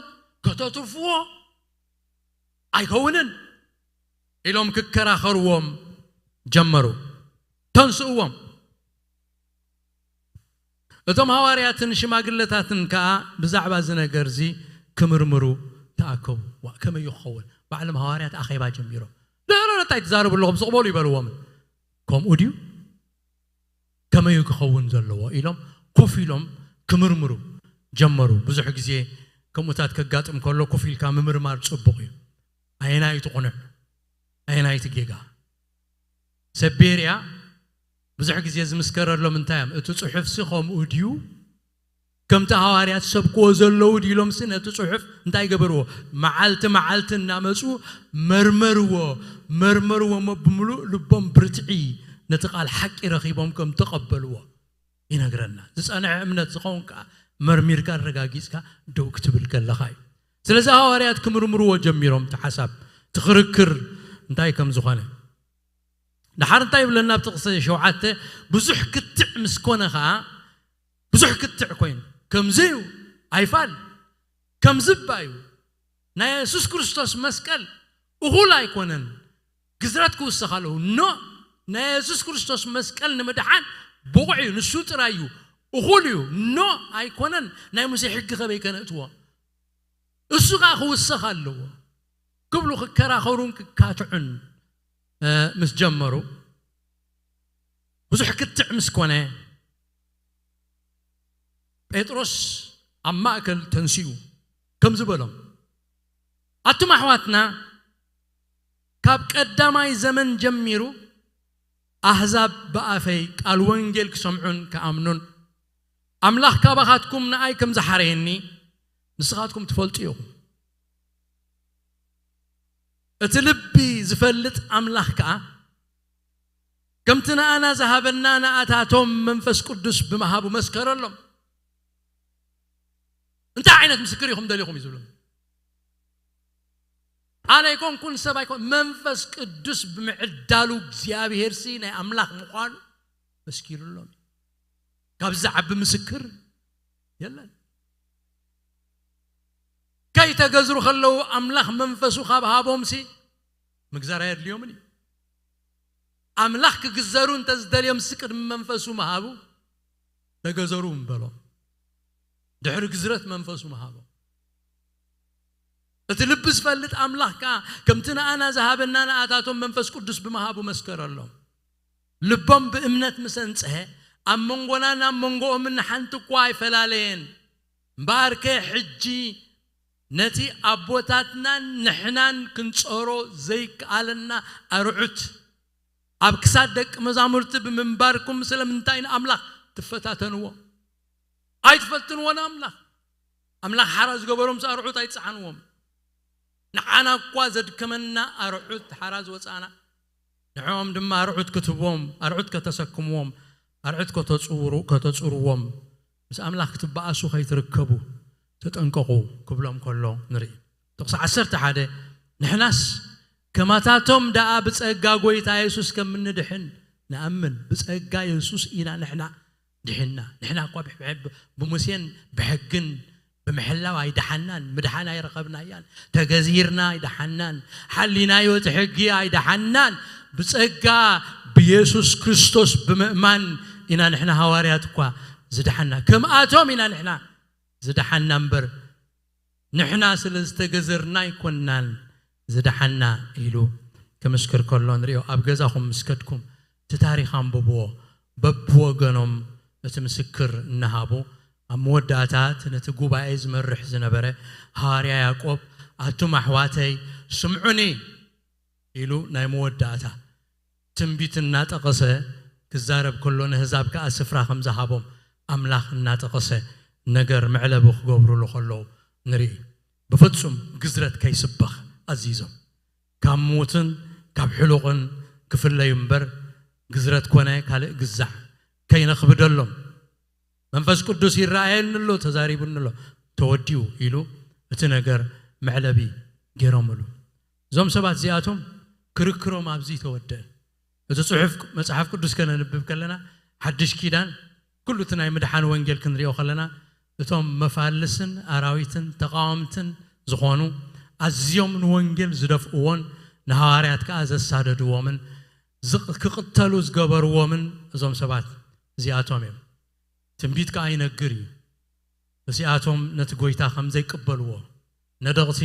ከተትርፍዎ ኣይከውንን ኢሎም ክከራኸርዎም ጀመሩ። ተንስእዎም። እቶም ሃዋርያትን ሽማግለታትን ከኣ ብዛዕባ እዚ ነገር እዚ ክምርምሩ ተኣከቡ። ዋ፣ ከመይ እዩ ክኸውን? ባዕሎም ሃዋርያት ኣኼባ ጀሚሮም። ደረረ እንታይ ትዛረቡ ኣለኹም? ስቕ በሉ ይበልዎም። ከምኡ ድዩ? ከመይ እዩ ክኸውን ዘለዎ? ኢሎም ኮፍ ኢሎም ክምርምሩ ጀመሩ። ብዙሕ ግዜ ከምኡታት ከጋጥም ከሎ ኮፍ ኢልካ ምምርማር ጽቡቕ እዩ። ኣየናይ እቲ ቁኑዕ? ኣየናይ እቲ ጌጋ? ሰብ ቤርያ ብዙሕ ግዜ ዝምስከረሎም እንታይ እዮም? እቲ ጽሑፍሲ ከምኡ ድዩ? ከምቲ ሃዋርያት ሰብክዎ ዘለዉ ድዩ ኢሎምሲ ነቲ ጽሑፍ እንታይ ገበርዎ? መዓልቲ መዓልቲ እናመጹ መርመርዎ፣ መርመርዎ እሞ ብምሉእ ልቦም ብርትዒ ነቲ ቃል ሓቂ ረኺቦም ከም ተቐበልዎ ይነግረና። ዝጸንዐ እምነት ዝኸውን ከኣ መርሚርካ ኣረጋጊጽካ ደው ክትብል ከለኻ እዩ። ስለዚ ሃዋርያት ክምርምርዎ ጀሚሮም፣ እቲ ሓሳብ፣ እቲ ክርክር እንታይ ከም ዝኾነ። ደሓር እንታይ ይብለና ኣብ ጥቕሲ ሸውዓተ? ብዙሕ ክትዕ ምስ ኮነ ኸኣ፣ ብዙሕ ክትዕ ኮይኑ፣ ከምዚ እዩ፣ ኣይፋል፣ ከምዚ እባ እዩ፣ ናይ የሱስ ክርስቶስ መስቀል እኹል ኣይኮነን፣ ግዝረት ክውሰኽ ኣለዎ። ኖ፣ ናይ የሱስ ክርስቶስ መስቀል ንምድሓን ብቑዕ እዩ፣ ንሱ ጥራይ እዩ፣ እኹል እዩ። ኖ፣ ኣይኮነን፣ ናይ ሙሴ ሕጊ ከበይ ከነእትዎ? እሱ ኸኣ ክውሰኽ ኣለዎ ክብሉ ክከራኸሩን ክካትዑን፣ እ፣ ምስ ጀመሩ፣ ብዙሕ ክትዕ ምስ ኮነ፣ ጴጥሮስ ኣብ ማእከል ተንሲኡ ከምዚ በሎም፣ ኣቱም ኣሕዋትና፣ ካብ ቀዳማይ ዘመን ጀሚሩ ኣህዛብ ብኣፈይ ቃል ወንጌል ክሰምዑን ክኣምኑን፣ ኣምላኽ ካባኻትኩም ንኣይ ከም ዝሓረየኒ ንስኻትኩም ትፈልጡ ኢኹም። እቲ ልቢ ዝፈልጥ ኣምላኽ ከኣ፣ ከምቲ ንኣና ዝሃበና ንኣታቶም መንፈስ ቅዱስ ብምሃቡ መስከረሎም። እንታይ ዓይነት ምስክር ኢኹም ደሊኹም እዩ ዝብሎም። ኣነ ኣይኮንኩን፣ ሰብ ኣይኮን፣ መንፈስ ቅዱስ ብምዕዳሉ እግዚኣብሄርሲ ናይ ኣምላኽ ምዃኑ መስኪሩሎም እዩ። ካብዚ ዝዓቢ ምስክር የለን። ከይተገዝሩ ከለዉ ኣምላኽ መንፈሱ ካብ ሃቦምሲ ምግዛር ኣየድልዮምን እዩ። ኣምላኽ ክግዘሩ እንተ ዝደልዮምሲ ቅድሚ መንፈሱ ምሃቡ ተገዘሩ ምበሎም። ድሕሪ ግዝረት መንፈሱ ምሃቦም። እቲ ልቢ ዝፈልጥ ኣምላኽ ከኣ ከምቲ ንኣና ዝሃበና ንኣታቶም መንፈስ ቅዱስ ብምሃቡ መስከረሎም። ልቦም ብእምነት ምስ ኣንጽሀ፣ ኣብ መንጎናን ኣብ መንጎኦምን ሓንቲ እኳ ኣይፈላለየን። እምበኣርከ ሕጂ ነቲ ኣቦታትናን ንሕናን ክንጸሮ ዘይከኣለና ኣርዑት ኣብ ክሳድ ደቂ መዛሙርቲ ብምንባርኩም ስለምንታይ ንኣምላኽ ትፈታተንዎ? ኣይትፈትንዎ ንኣምላኽ። ኣምላኽ ሓራ ዝገበሮምስ ኣርዑት ኣይትጸዓንዎም። ንዓና እኳ ዘድከመና ኣርዑት ሓራ ዝወጻና፣ ንዕኦም ድማ ኣርዑት ክትህብዎም፣ ኣርዑት ከተሰክምዎም፣ ኣርዑት ከተጽውሩ-፣ ከተጽርዎም፣ ምስ ኣምላኽ ክትበኣሱ ከይትርከቡ ተጠንቀቑ ክብሎም ከሎ ንርኢ። ጥቕሲ ዓሰርተ ሓደ፣ ንሕናስ ከማታቶም ደኣ ብጸጋ ጐይታ የሱስ ከም እንድሕን ንኣምን። ብጸጋ የሱስ ኢና ንሕና ድሒንና። ንሕና እኳ ብሕ- ብሙሴን ብሕግን ብምሕላው ኣይደሓናን፣ ምድሓን ኣይረኸብናያን፣ ተገዚርና ኣይደሓናን፣ ሓሊናዮ እቲ ሕጊ ኣይደሓናን። ብጸጋ ብየሱስ ክርስቶስ ብምእማን ኢና ንሕና ሃዋርያት እኳ ዝደሓና፣ ከምኣቶም ኢና ንሕና ዝደሓና እምበር፣ ንሕና ስለ ዝተገዘርና ኣይኮንናን ዝደሓና ኢሉ ክምስክር ከሎ ንሪኦ። ኣብ ገዛኹም ምስ ከድኩም እቲ ታሪኽ ኣንብብዎ። በብወገኖም እቲ ምስክር እናሃቡ፣ ኣብ መወዳእታ እቲ ነቲ ጉባኤ ዝመርሕ ዝነበረ ሃዋርያ ያዕቆብ፣ ኣቱም ኣሕዋተይ ስምዑኒ ኢሉ ናይ መወዳእታ ትንቢት እናጠቐሰ ክዛረብ ከሎ፣ ንህዛብ ከኣ ስፍራ ከም ዝሃቦም ኣምላኽ እናጠቐሰ ነገር መዕለቢ ክገብሩሉ ከለዉ ንርኢ። ብፍጹም ግዝረት ከይስበኽ ኣዚዞም፣ ካብ ምዉትን ካብ ሕሉቕን ክፍለዩ እምበር፣ ግዝረት ኮነ ካልእ ግዛዕ ከይነኽብደሎም። መንፈስ ቅዱስ ይረኣየኒ ኣሎ፣ ተዛሪቡኒ ኣሎ፣ ተወዲኡ ኢሉ እቲ ነገር መዕለቢ ገይሮምሉ። እዞም ሰባት እዚኣቶም ክርክሮም ኣብዚ ተወደአ። እቲ ጽሑፍ መጽሓፍ ቅዱስ ከነንብብ ከለና፣ ሓድሽ ኪዳን፣ ኩሉ እቲ ናይ ምድሓን ወንጌል ክንሪኦ ከለና፣ እቶም መፋልስን ኣራዊትን ተቃወምትን ዝኾኑ፣ ኣዝዮም ንወንጌል ዝደፍእዎን ንሃዋርያት ከኣ ዘሳደድዎምን ዝቕ- ክቕተሉ ዝገበርዎምን እዞም ሰባት እዚኣቶም እዮም። ትንቢት ከኣ ይነግር እዩ። እዚኣቶም ነቲ ጎይታ ከም ዘይቅበልዎ፣ ነደቕቲ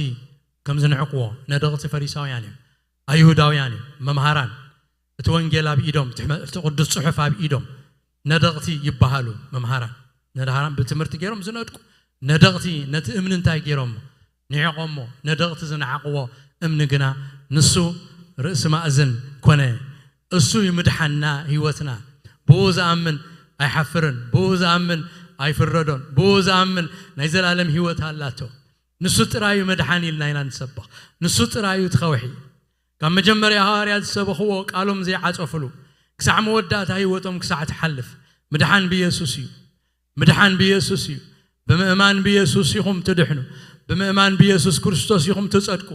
ከም ዝንዕቅዎ፣ ነደቕቲ ፈሪሳውያን እዮም፣ ኣይሁዳውያን እዮም፣ መምሃራን፣ እቲ ወንጌል ኣብ ኢዶም፣ እቲ ሕመ- እቲ ቅዱስ ጽሑፍ ኣብ ኢዶም፣ ነደቕቲ ይበሃሉ። መምሃራን፣ መምሃራን ብትምህርቲ ገይሮም ዝነድቁ፣ ነደቕቲ ነቲ እምኒ እንታይ ገይሮሞ? ንዒቖሞ። ነደቕቲ ዝነዓቕዎ እምኒ ግና ንሱ ርእሲ ማእዝን ኮነ። እሱ ይምድሓና ህይወትና። ብኡ ዝኣምን ኣይሓፍርን፣ ብኡ ዝኣምን ኣይፍረዶን፣ ብኡ ዝኣምን ናይ ዘላለም ህይወት ኣላቶ። ንሱ ጥራዩ መድሓኒ ኢልና ኢና ንሰብኽ። ንሱ ጥራዩ እቲ ከውሒ። ካብ መጀመርያ ሃዋርያት ዝሰበኽዎ ቃሎም ዘይዓጸፍሉ፣ ክሳዕ መወዳእታ ህይወቶም ክሳዕ ትሓልፍ፣ ምድሓን ብየሱስ እዩ። ምድሓን ብየሱስ እዩ። ብምእማን ብየሱስ ኢኹም ትድሕኑ። ብምእማን ብየሱስ ክርስቶስ ኢኹም ትጸድቁ።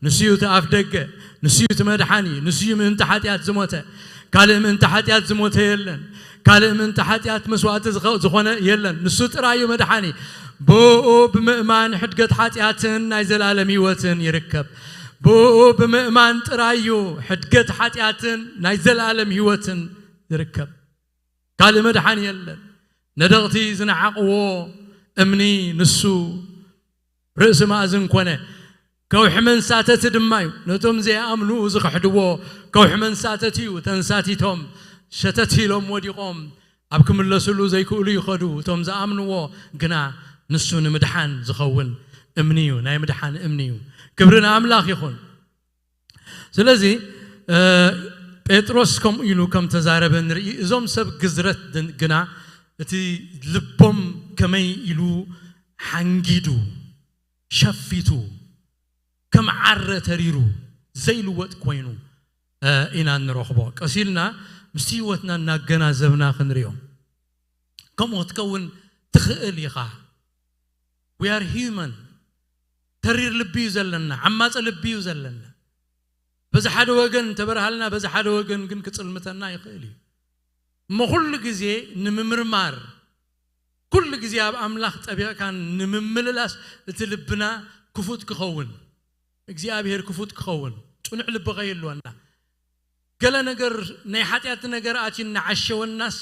ንሱ እዩ እቲ ኣፍ ደገ፣ ንሱ እዩ እቲ መድሓኒ፣ ንሱ እዩ ምእንቲ ሓጢኣት ዝሞተ። ካልእ ምእንቲ ሓጢኣት ዝሞተ የለን። ካልእ ምእንቲ ሓጢኣት መስዋእቲ ዝኸ- ዝኾነ የለን። ንሱ ጥራይ እዩ መድሓኒ። ብኡ ብምእማን ሕድገት ሓጢኣትን ናይ ዘላለም ህይወትን ይርከብ። ብኡ ብምእማን ጥራይ እዩ ሕድገት ሓጢኣትን ናይ ዘላለም ህይወትን ዝርከብ። ካልእ መድሓኒ የለን። ነደቕቲ ዝነዓቕዎ እምኒ ንሱ ርእሲ ማእዝን ኮነ። ከውሒ መንሳተቲ ድማ እዩ። ነቶም ዘይኣምኑ ዝኽሕድዎ ከውሒ መንሳተቲ እዩ። ተንሳቲቶም ሸተት ኢሎም ወዲቖም ኣብ ክምለስሉ ዘይክእሉ ይኸዱ። እቶም ዝኣምንዎ ግና ንሱ ንምድሓን ዝኸውን እምኒ እዩ። ናይ ምድሓን እምኒ እዩ። ክብሪ ንኣምላኽ ይኹን። ስለዚ እ፣ ጴጥሮስ ከምኡ ኢሉ ከም ተዛረበ ንርኢ። እዞም ሰብ ግዝረት ድን- ግና እቲ ልቦም ከመይ ኢሉ ሓንጊዱ፣ ሸፊቱ፣ ከም ዓረ ተሪሩ ዘይልወጥ ኮይኑ እ፣ ኢና እንረኽቦ። ቀስ ኢልና ምስቲ ህይወትና እናገናዘብና ክንሪኦ። ከምኡ ክትከውን ትኽእል ኢኻ። We are human። ተሪር ልቢ እዩ ዘለና፣ ዓማጺ ልቢ እዩ ዘለና። በዚ ሓደ ወገን ተበርሃልና፣ በዚ ሓደ ወገን ግን ክጽልምተና ይኽእል እዩ። እሞ ኩሉ ግዜ ንምምርማር፣ ኩሉ ግዜ ኣብ ኣምላኽ ጠቢቕካ ንምምልላስ እቲ ልብና ክፉት ክኸውን፣ እግዚኣብሔር ክፉት ክኸውን፣ ጽኑዕ ልቢ ከይህልወና፣ ገለ ነገር ናይ ሓጢኣት ነገር ኣትዩ እናዓሸወናስ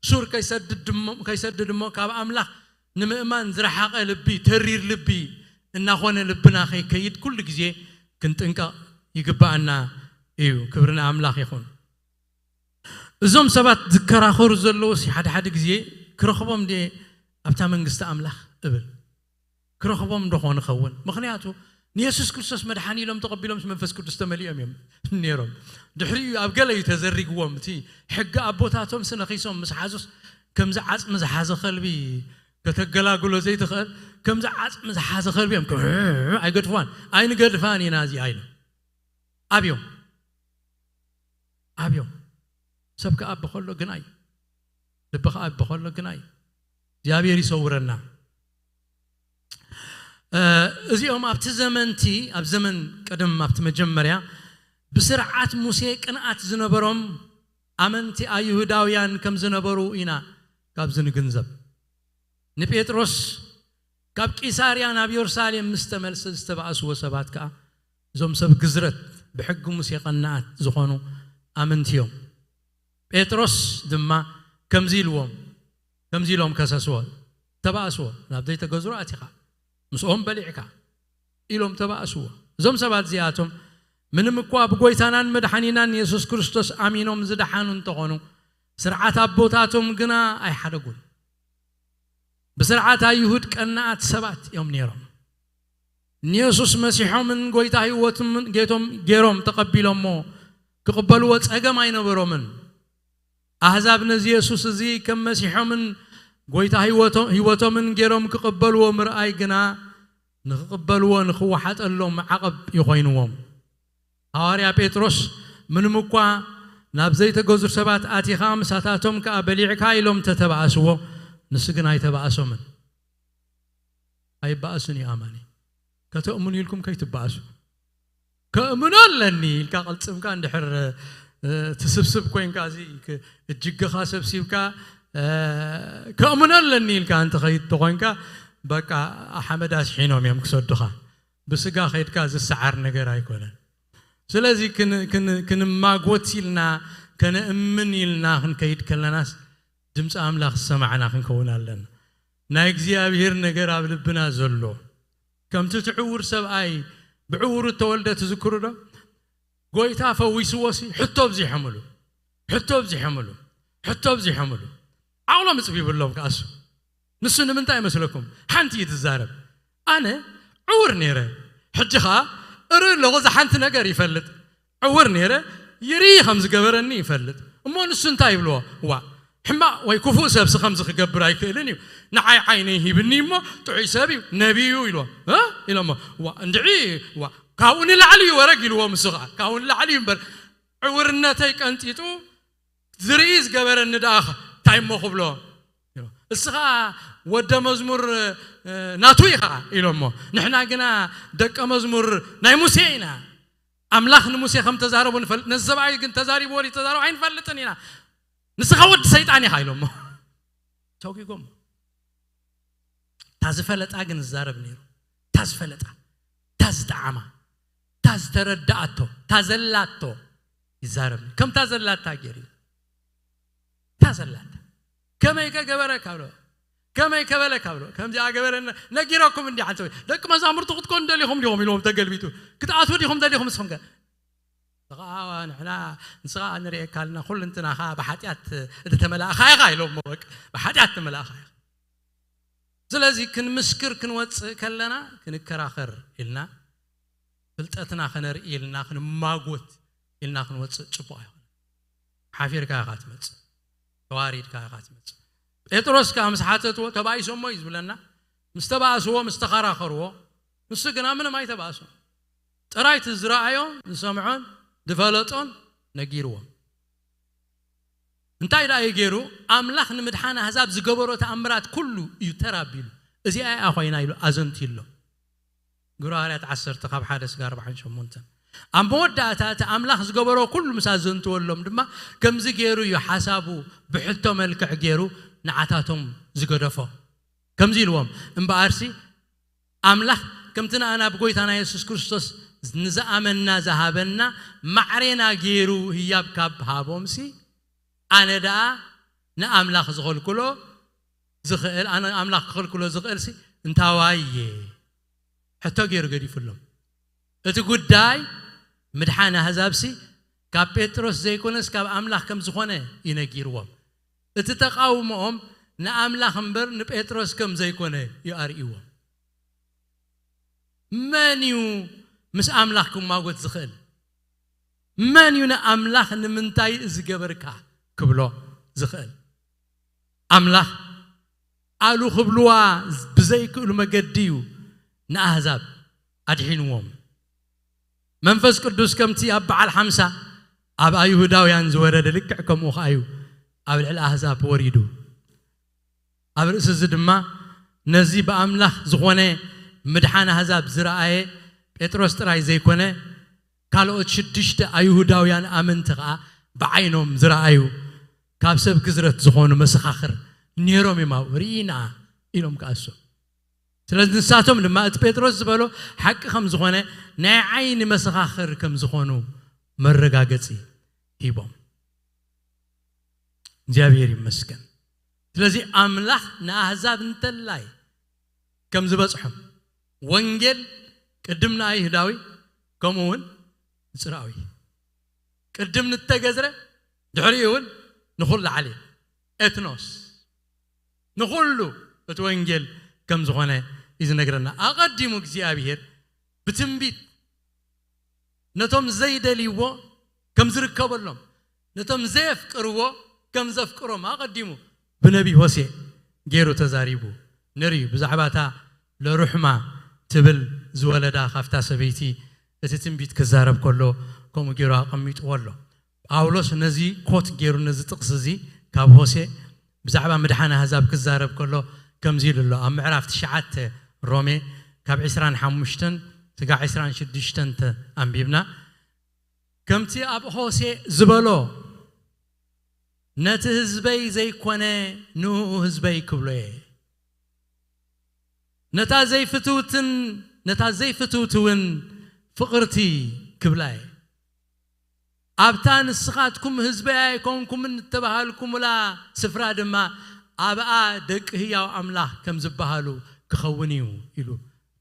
ሱር ከይሰድድ ድሞ- ከይሰድድ እሞ ካብ ኣምላኽ ንምእማን ዝረሓቐ ልቢ፣ ተሪር ልቢ እናኾነ ልብና ከይከይድ ኩሉ ግዜ ክንጥንቀቕ ይግብኣና እዩ። ክብሪ ንኣምላኽ ይኹን። እዞም ሰባት ዝከራኸሩ ዘለዉ ሲ ሓደ ሓደ ግዜ ክረኽቦም ድየ ኣብታ መንግስቲ ኣምላኽ እብል? ክረኽቦም ዶ ኾን ኸውን? ምኽንያቱ ንየሱስ ክርስቶስ መድሓኒ ኢሎም ተቐቢሎምስ መንፈስ ቅዱስ ተመሊኦም እዮም ነይሮም። ድሕሪኡ ኣብ ገለ እዩ ተዘሪግዎም። እቲ ሕጊ ኣቦታቶም ስነኺሶም ምስ ሓዙስ ከምዚ ዓጽሚ ዝሓዘ ከልቢ ከተገላግሎ ዘይትኽእል፣ ከምዚ ዓጽሚ ዝሓዘ ከልቢ እዮም። ክም- ኣይገድፍዋን፣ ኣይንገድፋን ኢና እዚኣ ኢሎም ኣብዮም። ኣብዮም። ሰብ ክኣቢ ከሎ ግና እዩ። ልቢ ክኣቢ ከሎ ግና እዩ። እግዚኣብሔር ይሰውረና። እ፣ እዚኦም ኣብቲ ዘመንቲ፣ ኣብ ዘመን ቀደም፣ ኣብቲ መጀመርያ ብስርዓት ሙሴ ቅንኣት ዝነበሮም ኣመንቲ ኣይሁዳውያን ከም ዝነበሩ ኢና ካብዚ ንግንዘብ። ንጴጥሮስ ካብ ቂሳርያ ናብ የሩሳሌም ምስ ተመልሰ ዝተባእስዎ ሰባት ከኣ እዞም ሰብ ግዝረት ብሕጊ ሙሴ ቀናኣት ዝኾኑ ኣመንቲ እዮም። ጴጥሮስ ድማ ከምዚ ኢልዎም ከምዚ ኢሎም ከሰስዎ፣ ተባእስዎ፣ ናብ ዘይተገዝሮ ኣቲኻ ምስኦም በሊዕካ ኢሎም ተባእስዎ። እዞም ሰባት እዚኣቶም ምንም እኳ ብጎይታናን መድሓኒናን የሱስ ክርስቶስ ኣሚኖም ዝደሓኑ እንተኾኑ፣ ስርዓት ኣቦታቶም ግና ኣይሓደጉን። ብስርዓት ኣይሁድ ቀናኣት ሰባት እዮም ነይሮም። ንየሱስ መሲሖምን ጎይታ ህይወትምን ጌቶም ገይሮም ተቐቢሎሞ ክቕበልዎ ጸገም ኣይነበሮምን። ኣህዛብ ነዚ የሱስ እዚ ከም መሲሖምን ጎይታ ህይወቶ- ህይወቶምን ገይሮም ክቕበልዎ ምርኣይ ግና ንኽቕበልዎ ንኽወሓጠሎም ዓቐብ ይኾይንዎም። ሃዋርያ ጴጥሮስ ምንም እኳ ናብ ዘይተገዙ ሰባት ኣቲኻ ምሳታቶም ከኣ በሊዕካ ኢሎም ተተባእስዎ፣ ንሱ ግን ኣይተባእሶምን። ኣይባእስን እዩ ኣማኒ። ከተእምኑ ኢልኩም ከይትባእሱ። ከእምኖ ኣለኒ ኢልካ ቅልጽምካ እንድሕር እ፣ ትስብስብ ኮይንካ እዚ ክ- እጅግኻ ሰብሲብካ እ፣ ከእምኖ ኣለኒ ኢልካ እንተኸይድ ተኾይንካ በቃ ሓመድ ኣስሒኖም እዮም ክሰዱኻ። ብስጋ ከይድካ ዝሰዓር ነገር ኣይኮነን። ስለዚ ክን- ክን- ክንማጎት ኢልና ከነእምን ኢልና ክንከይድ ከለናስ ድምፂ ኣምላኽ ዝሰማዕና ክንከውን ኣለና። ናይ እግዚኣብሔር ነገር ኣብ ልብና ዘሎ ከምቲ እቲ ዕውር ሰብኣይ ብዕውሩ እተወልደ ትዝክሩ ዶ? ጎይታ ፈዊስዎ ሲ ሕቶ ኣብዚሖምሉ፣ ሕቶ ኣብዚሖምሉ፣ ሕቶ ኣብዚሖምሉ። ዓቕሎም እፅቢብሎም ከኣሱ። ንሱ ንምንታይ ይመስለኩም? ሓንቲ እዩ ትዛረብ። ኣነ ዕውር ነይረ፣ ሕጂ ኸዓ እርኢ ኣለኹ፣ እዚ ሓንቲ ነገር ይፈልጥ። ዕውር ነይረ፣ ይርኢ ከም ዝገበረኒ ይፈልጥ። እሞ ንሱ እንታይ ይብልዎ? ዋ፣ ሕማቕ ወይ ክፉእ ሰብሲ ከምዚ ክገብር ኣይክእልን እዩ። ንዓይ ዓይነይ ሂብኒ እሞ ጥዑይ ሰብ እዩ፣ ነቢይ እዩ ኢልዎ። እ? ኢሎሞ። ዋ፣ እንድዒ፣ ዋ፣ ካብኡ ንላዕሊ እዩ ወረግ ኢልዎ። ንሱ ኸዓ ካብኡ ንላዕሊ እዩ እምበር፣ ዕውርነተይ ቀንጢጡ ዝርኢ ዝገበረኒ ደኣ እንታይ እሞ ክብሎ? እስኻ ወደ መዝሙር እ፣ ናቱ ኢኻ ኢሎሞ። ንሕና ግና ደቀ መዝሙር ናይ ሙሴ ኢና። ኣምላኽ ንሙሴ ከም ተዛረቦ ንፈልጥ፣ ነዚ ሰብኣይ ግን ተዛሪብዎ ድዩ ተዛረቦ ኣይንፈልጥን ኢና። ንስኻ ወዲ ሰይጣን ኢኻ ኢሎሞ። ተጒጎሞ። እታ ዝፈለጣ ግን ዝዛረብ ነይሩ። እታ ዝፈለጣ፣ እታ ዝጠዓማ፣ እታ ዝተረዳኣቶ፣ እታ ዘላቶ ይዛረብ ነይሩ። ከምታ ዘላታ ገይሩ እዩ። እታ ዘላታ። ከመይ ከገበረ ካብሎ፣ ከመይ ከበለ ካብሎ፣ ከምዚኣ ገበረ ነ- ነጊረኩም እንዲ ሓንቲ ወይ ደቂ መዛሙርቱ ክትኮኑ ደሊኹም ዲኹም ኢልዎም ተገልቢጡ። ክትኣትዉ ዲኹም ደሊኹም ንስኹም ከ? ንስኻ ንሕና ንስኻ ንርእየካ ኣለና፣ ኩሉ እንትናኻ ብሓጢኣት እተመላእኻ ኢኻ ኢሎሞ። በቃ ብሓጢኣት ተመላእኻ ኢኻ። ስለዚ ክንምስክር ክንወፅእ ከለና ክንከራኸር ኢልና፣ ፍልጠትና ከነርኢ ኢልና፣ ክንማጎት ኢልና ክንወፅእ ፅቡቕ ኣይኮነን። ሓፊርካ ኢኻ ትመፅእ፣ ተዋሪድካ ኢኻ ትመፅእ። ጴጥሮስ ከዓ ምስ ሓተትዎ ተባኢሶሞ እዩ ዝብለና። ምስ ተባእስዎ፣ ምስ ተኸራኸርዎ፣ ንሱ ግና ምንም ኣይተባእሶ። ጥራይ እቲ ዝረኣዮን ዝሰምዖን ዝፈለጦን ነጊርዎም። እንታይ ደኣ እዩ ገይሩ? ኣምላኽ ንምድሓን ኣህዛብ ዝገበሮ ተኣምራት ኩሉ እዩ ተራቢሉ። እዚኣ እያ ኮይና ኢሉ ኣዘንትዩሎም። ግብረ ሃዋርያት ዓሰርተ ካብ ሓደ ስጋ ኣርባዓን ሸሞንተን። ኣብ መወዳእታ እቲ ኣምላኽ ዝገበሮ ኩሉ ምስ ኣዘንትወሎም ድማ ከምዚ ገይሩ እዩ ሓሳቡ ብሕቶ መልክዕ ገይሩ ንዓታቶም ዝገደፎ። ከምዚ ኢልዎም እምበኣርሲ ኣምላኽ ከምቲ ንኣና ብጎይታና የሱስ ክርስቶስ ንዝኣመንና ዝሃበና ማዕሬና ገይሩ ህያብ ካብ ሃቦምሲ ኣነ ደኣ ንኣምላኽ ዝኸልክሎ ዝኽእል ኣነ ኣምላኽ ክኸልክሎ ዝኽእልሲ እንታዋይ እየ? ሕቶ ገይሩ ገዲፉሎም። እቲ ጉዳይ ምድሓን ኣህዛብሲ ካብ ጴጥሮስ ዘይኮነስ ካብ ኣምላኽ ከም ዝኾነ እዩ ነጊርዎም። እቲ ተቓውሞኦም ንኣምላኽ እምበር ንጴጥሮስ ከም ዘይኮነ እዩ ኣርእይዎም። መን እዩ ምስ ኣምላኽ ክማጎት ዝኽእል? መን እዩ ንኣምላኽ ንምንታይ እዚ ገበርካ ክብሎ ዝኽእል? ኣምላኽ ኣሉ ክብልዋ ብዘይክእሉ መገዲ እዩ ንኣህዛብ ኣድሒንዎም። መንፈስ ቅዱስ ከምቲ ኣብ በዓል ሓምሳ ኣብ ኣይሁዳውያን ዝወረደ ልክዕ ከምኡ ኸዓ እዩ ኣብ ልዕሊ ኣህዛብ ወሪዱ። ኣብ ርእሲ እዚ ድማ ነዚ ብኣምላኽ ዝኾነ ምድሓን ኣህዛብ ዝረኣየ ጴጥሮስ ጥራይ ዘይኮነ ካልኦት ሽዱሽተ ኣይሁዳውያን ኣመንቲ ኸዓ ብዓይኖም ዝረኣዩ ካብ ሰብ ግዝረት ዝኾኑ መሰኻኽር ነይሮም እዮም ኣብኡ ርኢና ኢሎም ክኣሱ። ስለዚ ንሳቶም ድማ እቲ ጴጥሮስ ዝበሎ ሓቂ ከም ዝኾነ ናይ ዓይኒ መሰኻኽር ከም ዝኾኑ መረጋገጺ ሂቦም። እግዚኣብሔር ይመስገን። ስለዚ ኣምላኽ ንኣህዛብ እንተላይ ከም ዝበጽሖም ወንጌል ቅድም ንኣይሁዳዊ ከምኡ እውን ንጽርኣዊ ቅድም ንተገዝረ ድሕሪኡ እውን ንኹሉ ዓሌት ኤትኖስ ንኹሉ እቲ ወንጌል ከም ዝኾነ እዩ ዝነግረና። ኣቐዲሙ እግዚኣብሔር ብትንቢት ነቶም ዘይደልይዎ ከም ዝርከበሎም ነቶም ዘየፍቅርዎ ከም ዘፍቅሮም ኣቐዲሙ ብነቢ ሆሴ ገይሩ ተዛሪቡ ነርዩ። ብዛዕባ እታ ለሩሕማ ትብል ዝወለዳ ካብታ ሰበይቲ እቲ ትንቢት ክዛረብ ከሎ ከምኡ ገይሩ ኣቐሚጥዎ ኣሎ። ጳውሎስ ነዚ ኮት ገይሩ ነዚ ጥቕስ እዚ ካብ ሆሴ ብዛዕባ ምድሓን ኣህዛብ ክዛረብ ከሎ ከምዚ ኢሉ ኣሎ። ኣብ ምዕራፍ ትሽዓተ ሮሜ ካብ ዕስራን ሓሙሽተን ስጋዕ ዕስራን ሽዱሽተን ተኣንቢብና ከምቲ ኣብ ሆሴ ዝበሎ ነቲ ህዝበይ ዘይኮነ ንኡ ህዝበይ ክብሎ እየ። ነታ ዘይፍትውትን ነታ ዘይፍትውቲ እውን ፍቕርቲ ክብላ እየ። ኣብታ ንስኻትኩም ህዝበይ ኣይኮንኩምን እተባሃልኩምላ ስፍራ ድማ ኣብኣ ደቂ ህያው ኣምላኽ ከም ዝበሃሉ ክኸውን እዩ ኢሉ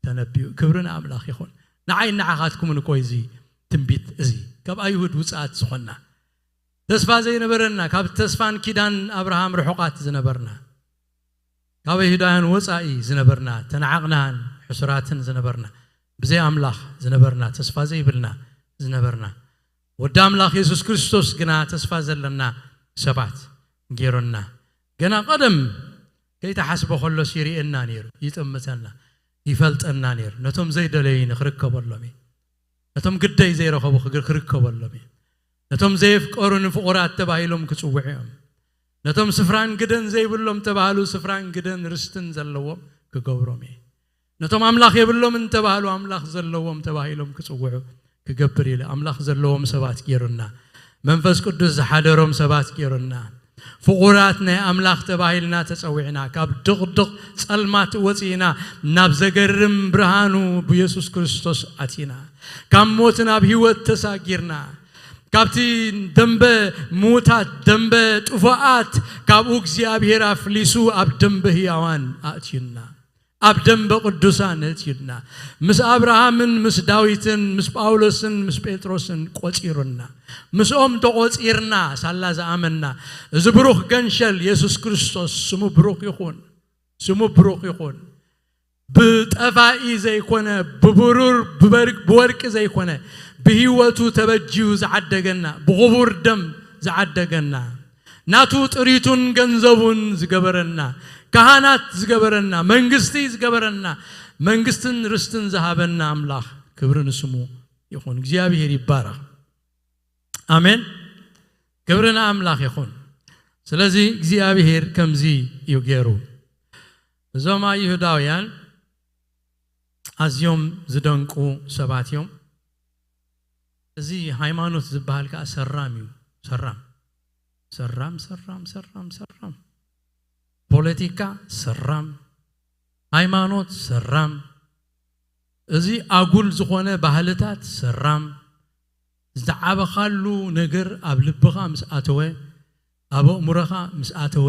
ተነቢዩ። ክብሪ ንኣምላኽ ይኹን። ንዓይ ንዓኻትኩምን እኮ እዚ ትንቢት እዚ ካብ ኣይሁድ ውፅኣት ዝኾንና ተስፋ ዘይነበረና ካብ ተስፋን ኪዳን ኣብርሃም ርሑቓት ዝነበርና ካብ ኣይሁዳውያን ወፃኢ ዝነበርና ተናዓቕናን ሕሱራትን ዝነበርና ብዘይ ኣምላኽ ዝነበርና ተስፋ ዘይብልና ዝነበርና ወዲ ኣምላኽ የሱስ ክርስቶስ ግና ተስፋ ዘለና ሰባት ገይሮና። ገና ቀደም ከይተሓስቦ ከሎስ ይርእየና ነይሩ፣ ይጥምተና፣ ይፈልጠና ነይሩ። ነቶም ዘይደለዩ ንክርከበሎም እዩ። ነቶም ግደይ ዘይረኸቡ ክግ- ክርከበሎም እዩ። ነቶም ዘየፍቀሩ ንፍቑራት ተባሂሎም ክጽውዑ እዮም። ነቶም ስፍራን ግደን ዘይብሎም ተባህሉ ስፍራን ግደን ርስትን ዘለዎም ክገብሮም እዩ። ነቶም ኣምላኽ የብሎም እንተባህሉ ኣምላኽ ዘለዎም ተባሂሎም ክጽውዑ ክገብር ኢለ ኣምላኽ ዘለዎም ሰባት ገይሩና መንፈስ ቅዱስ ዝሓደሮም ሰባት ገይሩና ፍቑራት ናይ ኣምላኽ ተባሂልና ተጸዊዕና ካብ ድቕድቕ ጸልማት ወጺእና ናብ ዘገርም ብርሃኑ ብየሱስ ክርስቶስ ኣቲና ካብ ሞት ናብ ህይወት ተሳጊርና ካብቲ ደንበ ምዉታት ደንበ ጥፉኣት ካብኡ እግዚኣብሔር ኣፍሊሱ ኣብ ደንበ ህያዋን ኣእትዩና ኣብ ደንበ ቅዱሳን ኣእትዩና ምስ ኣብርሃምን ምስ ዳዊትን ምስ ጳውሎስን ምስ ጴጥሮስን ቆጺሩና ምስኦም ተቆጺርና ሳላ ዝኣመና እዚ ብሩኽ ገንሸል የሱስ ክርስቶስ ስሙ ብሩኽ ይኹን ስሙ ብሩኽ ይኹን ብጠፋኢ ዘይኮነ ብብሩር ብወርቂ ዘይኮነ ብህይወቱ ተበጅዩ ዝዓደገና ብኽቡር ደም ዝዓደገና ናቱ ጥሪቱን ገንዘቡን ዝገበረና ካህናት ዝገበረና መንግስቲ ዝገበረና መንግስትን ርስትን ዝሃበና ኣምላኽ ክብሪ ንስሙ ይኹን እግዚኣብሔር ይባረኽ ኣሜን ክብሪ ንኣምላኽ ይኹን ስለዚ እግዚኣብሔር ከምዚ እዩ ገይሩ እዞም ኣይሁዳውያን ኣዝዮም ዝደንቁ ሰባት እዮም እዚ ሃይማኖት ዝበሃል ከዓ ሰራም እዩ ሰራም ሰራም ሰራም ሰራም ሰራም ፖለቲካ ሰራም ሃይማኖት ሰራም እዚ ኣጉል ዝኾነ ባህልታት ሰራም ዝዓበኻሉ ነገር ኣብ ልብኻ ምስ ኣተወ ኣብ ኣእምሮኻ ምስ ኣተወ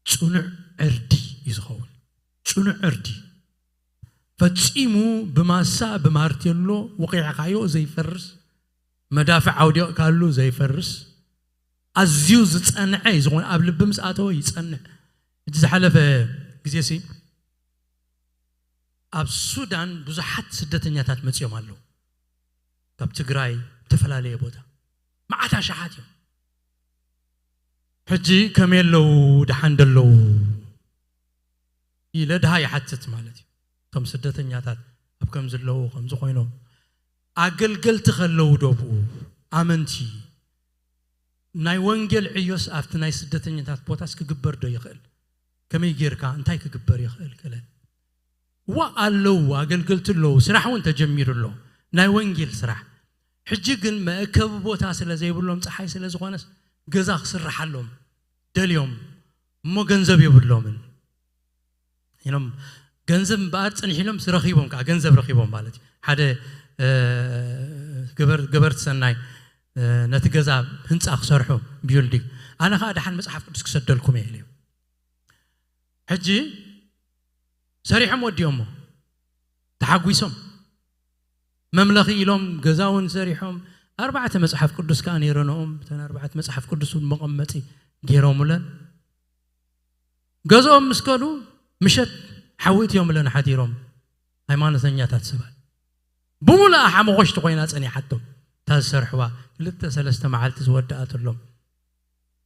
ጽኑዕ ዕርዲ እዩ ዝኸውን ጽኑዕ ዕርዲ ፈጺሙ ብማሳ ብማርቴሎ ወቒዕኻዮ ዘይፈርስ መዳፍዕ ኣውዲቕካሉ ዘይፈርስ ኣዝዩ ዝጸንዐ እዩ ዝኾነ ኣብ ልቢ ምስ ኣተወ ይጸንዕ እቲ ዝሓለፈ ግዜ ሲ ኣብ ሱዳን ብዙሓት ስደተኛታት መጺኦም ኣለዉ ካብ ትግራይ ዝተፈላለየ ቦታ መዓት ኣሽሓት እዮም ሕጂ ከመይ ኣለዉ ደሓን ደለዉ ኢለ ድሃ ይሓትት ማለት እዩ እቶም ስደተኛታት ኣብ ከም ዘለዉ ከምዚ ኮይኖም ኣገልገልቲ ከለዉ ዶብኡ ኣመንቲ ናይ ወንጌል ዕዮስ ኣብቲ ናይ ስደተኛታት ቦታስ ክግበር ዶ ይኽእል ከመይ ጌርካ እንታይ ክግበር ይኽእል ገለ ዋ ኣለዉ ኣገልገልቲ ኣለዉ ስራሕ እውን ተጀሚሩ ኣሎ ናይ ወንጌል ስራሕ ሕጂ ግን መእከቢ ቦታ ስለ ዘይብሎም ፀሓይ ስለ ዝኾነስ ገዛ ክስርሓሎም ደልዮም እሞ ገንዘብ የብሎምን ኢሎም፣ ገንዘብ እምበኣር ጽንሕ ኢሎም ረኺቦም፣ ከዓ ገንዘብ ረኺቦም ማለት እዩ። ሓደ እ፣ ገበር- ገበርቲ ሰናይ እ፣ ነቲ ገዛ ህንፃ ክሰርሑ፣ ቢልዲንግ፣ ኣነ ከዓ ደሓን መፅሓፍ ቅዱስ ክሰደልኩም እየ ኢሉ። ሕጂ ሰሪሖም ወዲኦሞ፣ ተሓጒሶም፣ መምለኺ ኢሎም ገዛ እውን ሰሪሖም፣ ኣርባዕተ መፅሓፍ ቅዱስ ከዓ ነይረንኦም። እተን ኣርባዕተ መፅሓፍ ቅዱስ እውን መቐመጢ ገይሮምለን። ገዝኦም ምስ ከዱ፣ ምሸት ሓዊ እትዮምለን ሓዲሮም። ሃይማኖተኛታት ሰባት፣ ብሙሉኣ ሓመኾሽቲ ኮይና ጸኒሓቶም። እታ ዝሰርሕዋ ክልተ ሰለስተ መዓልቲ ዝወደኣትሎም፣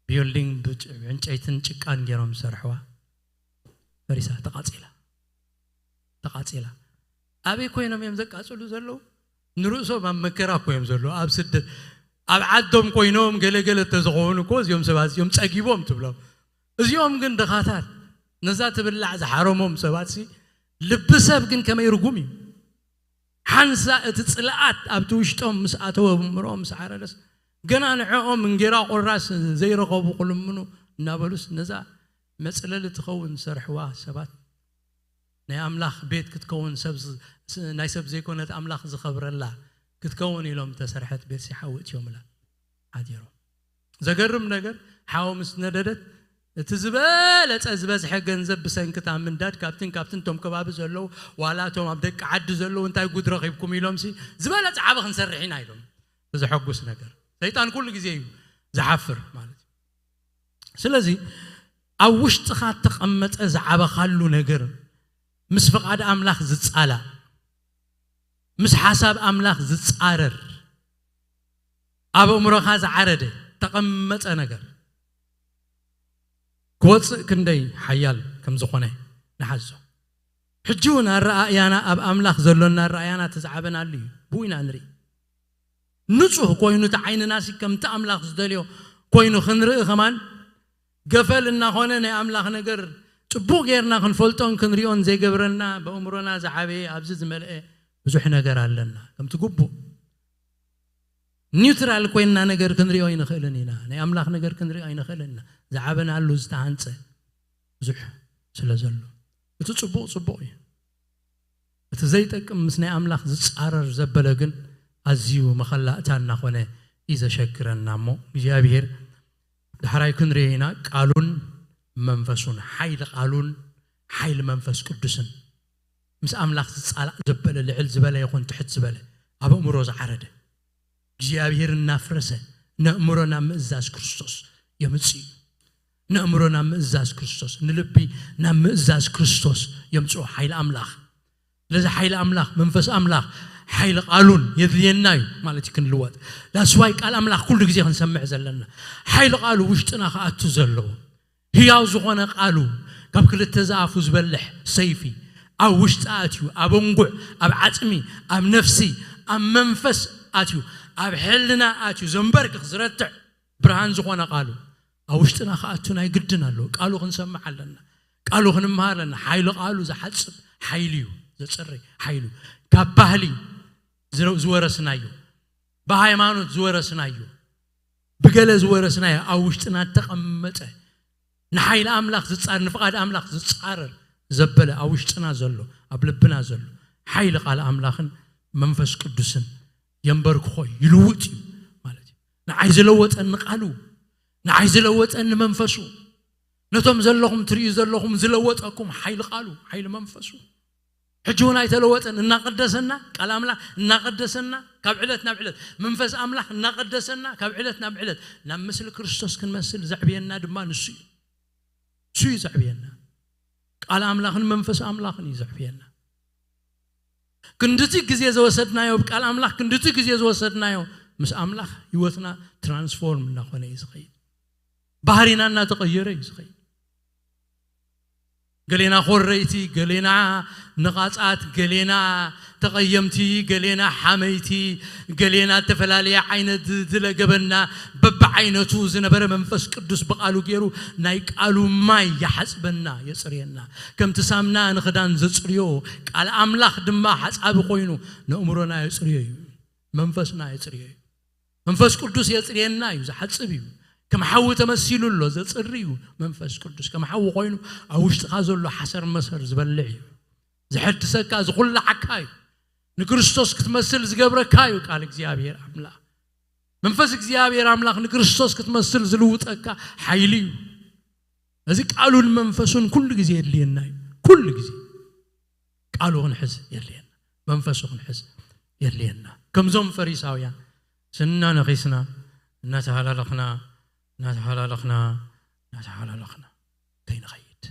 ቢልዲንግ ብጭ- ዕንጨይትን ጭቃን ገይሮም ዝሰርሕዋ፣ ፈሪሳ፣ ተቓጺላ። ተቓጺላ። ኣበይ ኮይኖም እዮም ዘቃጽሉ ዘለዉ? ንርእሶም ኣብ መከራ እኮ እዮም ዘለዉ፣ ኣብ ስደት። ኣብ ዓዶም ኮይኖም ገለገለ እንተዝኸውን እኮ፣ እዚኦም ሰባት እዚኦም ጸጊቦም ትብሎም። እዚኦም ግን ድኻታት፣ ነዛ ትብላዕ ዝሓረሞም ሰባት ሲ፣ ልቢ ሰብ ግን ከመይ ርጉም እዩ። ሓንሳ እቲ ጽልኣት ኣብቲ ውሽጦም ምስ ኣተወ፣ ብምርኦም ምስ ዓረደስ፣ ገና ንዕኦም እንጌራ ቁራስ ዘይረኸቡ ክልምኑ እናበሉስ፣ ነዛ መጽለሊ ትኸውን ዝሰርሕዋ ሰባት፣ ናይ ኣምላኽ ቤት ክትከውን፣ ሰብ ዝ- ስ- ናይ ሰብ ዘይኮነት ኣምላኽ ዝኸብረላ ክትከውን ኢሎም ዝተሰርሐት ቤት ሲ ሓዊ እትዮምላ ሓዲሮም። ዘገርም ነገር፣ ሓዊ ምስ ነደደት፣ እቲ ዝበለጸ ዝበዝሐ ገንዘብ ብሰንክታ ምንዳድ፣ ካብትን ካብትን፣ እቶም ከባቢ ዘለዉ፣ ዋላ እቶም ኣብ ደቂ ዓዲ ዘለዉ፣ እንታይ ጉድ ረኺብኩም ኢሎም ሲ፣ ዝበለጸ ዓቢ ክንሰርሕ ኢና ኢሎም። ዘሐጉስ ነገር። ሰይጣን ኩሉ ግዜ እዩ ዝሓፍር ማለት እዩ። ስለዚ ኣብ ውሽጥኻ እተቐመጠ ዝዓበኻሉ ነገር፣ ምስ ፍቓድ ኣምላኽ ዝጻላእ፣ ምስ ሓሳብ ኣምላኽ ዝጻረር፣ ኣብ ኣእምሮኻ ዝዓረደ፣ ተቐመጠ ነገር ክወጽእ ክንደይ ሓያል ከም ዝኾነ ንሓዞ። ሕጂ እውን ኣረኣእያና፣ ኣብ ኣምላኽ ዘሎና ኣረኣእያና፣ እቲ ዝዓበናሉ እዩ። ብኡ ኢና ንርኢ። ንጹህ ኮይኑ፣ እቲ ዓይንና ሲ ከምቲ ኣምላኽ ዝደልዮ ኮይኑ ክንርኢ ከማን፣ ገፈል እናኾነ፣ ናይ ኣምላኽ ነገር ጽቡቕ ጌርና ክንፈልጦን ክንሪኦን ዘይገብረና፣ ብኣእምሮና ዝዓበየ፣ ኣብዚ ዝመልአ ብዙሕ ነገር ኣለና። ከምቲ ግቡእ ኒውትራል ኮይንና ነገር ክንሪኦ ኣይንኽእልን ኢና። ናይ ኣምላኽ ነገር ክንሪኦ ኣይንኽእልን ኢና። ዝዓበናሉ ዝተሃንጸ ብዙሕ ስለ ዘሎ፣ እቲ ጽቡቕ ጽቡቕ እዩ። እቲ ዘይጠቅም፣ ምስ ናይ ኣምላኽ ዝጻረር ዘበለ ግን ኣዝዩ መኸላእታ እናኾነ እዩ ዘሸግረና። እሞ እግዚኣብሔር፣ ዳሕራይ ክንሪኦ ኢና፣ ቃሉን መንፈሱን፣ ሓይሊ ቃሉን ሓይሊ መንፈስ ቅዱስን። ምስ ኣምላኽ ዝጻላእ ዘበለ፣ ልዕል ዝበለ ይኹን ትሕት ዝበለ፣ ኣብ ኣእምሮ ዝዓረደ፣ እግዚኣብሔር እናፍረሰ ነእምሮ ናብ ምእዛዝ ክርስቶስ የምጽእ እዩ። ነእምሮ ናብ ምእዛዝ ክርስቶስ፣ ንልቢ ናብ ምእዛዝ ክርስቶስ የምጽኦ ሓይሊ ኣምላኽ። ስለዚ ሓይሊ ኣምላኽ፣ መንፈስ ኣምላኽ፣ ሓይሊ ቃሉን የድልየና እዩ ማለት እዩ ክንልወጥ። ዳስዋይ ቃል ኣምላኽ ኩሉ ግዜ ክንሰምዕ ዘለና፣ ሓይሊ ቃሉ ውሽጥና ክኣቱ ዘለዎ፣ ህያው ዝኾነ ቃሉ፣ ካብ ክልተ ዝኣፉ ዝበልሕ ሰይፊ፣ ኣብ ውሽጢ ኣትዩ፣ ኣብ ኣንጉዕ፣ ኣብ ዓጽሚ፣ ኣብ ነፍሲ፣ ኣብ መንፈስ ኣትዩ፣ ኣብ ሕልና ኣትዩ ዘንበርክኽ፣ ዝረትዕ ብርሃን ዝኾነ ቃሉ ኣብ ውሽጥና ክኣቱ ናይ ግድን ኣለዎ። ቃሉ ክንሰምዕ ኣለና። ቃሉ ክንምሃር ኣለና። ሓይሊ ቃሉ ዝሓጽብ ሓይሊ እዩ፣ ዘጽሪ ሓይሊ እዩ። ካብ ባህሊ ዝረ- ዝወረስናዮ፣ ብሃይማኖት ዝወረስናዮ፣ ብገለ ዝወረስናዮ፣ ኣብ ውሽጥና እተቐመጠ፣ ንሓይሊ ኣምላኽ ዝጻረር፣ ንፍቓድ ኣምላኽ ዝጻረር ዘበለ ኣብ ውሽጥና ዘሎ፣ ኣብ ልብና ዘሎ ሓይሊ ቃል ኣምላኽን መንፈስ ቅዱስን የንበርክኾ፣ ይልውጥ እዩ ማለት እዩ። ንዓይ ዝለወጠኒ ቃሉ፣ ንዓይ ዝለወጠኒ መንፈሱ፣ ነቶም ዘለኹም ትርእዩ ዘለኹም ዝለወጠኩም ሓይሊ ቃሉ፣ ሓይሊ መንፈሱ። ሕጂ እውን ኣይተለወጠን። እናቐደሰና፣ ቃል ኣምላኽ እናቐደሰና፣ ካብ ዕለት ናብ ዕለት መንፈስ ኣምላኽ እናቐደሰና፣ ካብ ዕለት ናብ ዕለት ናብ ምስሊ ክርስቶስ ክንመስል ዘዕብየና ድማ ንሱ እዩ። ንሱ እዩ ዘዕብየና። ቃል ኣምላኽን መንፈስ ኣምላኽን እዩ ዘዕብየና። ክንድቲ ግዜ ዝወሰድናዮ፣ ቃል ኣምላኽ ክንድቲ ግዜ ዝወሰድናዮ፣ ምስ ኣምላኽ ህይወትና ትራንስፎርም እናኾነ እዩ ዝኸይድ። ባህሪና እናተቐየረ እዩ ዝኸይድ። ገሌና ኮረይቲ፣ ገሌና ነቓጻት፣ ገሌና ተቐየምቲ፣ ገሌና ሓመይቲ፣ ገሌና እተፈላለየ ዓይነት ዝ- ዝለገበና፣ በብዓይነቱ ዝነበረ መንፈስ ቅዱስ ብቓሉ ገይሩ ናይ ቃሉ ማይ ይሓጽበና፣ የጽርየና። ከምቲ ሳምና ንኽዳን ዘጽርዮ፣ ቃል ኣምላኽ ድማ ሓጻቢ ኮይኑ ነእምሮና የጽርዮ እዩ። መንፈስና የጽርዮ እዩ። መንፈስ ቅዱስ የጽርየና እዩ፣ ዝሓጽብ እዩ። ከም ሓዊ ተመሲሉ ኣሎ። ዘጽሪ እዩ መንፈስ ቅዱስ። ከም ሓዊ ኮይኑ ኣብ ውሽጥኻ ዘሎ ሓሰር መሰር ዝበልዕ እዩ። ዝሐድሰካ ዝኹላዓካ እዩ። ንክርስቶስ ክትመስል ዝገብረካ እዩ ቃል እግዚኣብሔር ኣምላኽ። መንፈስ እግዚኣብሔር ኣምላኽ ንክርስቶስ ክትመስል ዝልውጠካ ሓይሊ እዩ። እዚ ቃሉን መንፈሱን ኩሉ ግዜ የድልየና እዩ። ኩሉ ግዜ ቃሉ ክንሕዝ የድልየና፣ መንፈሱ ክንሕዝ የድልየና። ከምዞም ፈሪሳውያን ስና ነኺስና እናተሃላለኽና እናተሃላለኽና እናተሃላለኽና ከይንኸይድ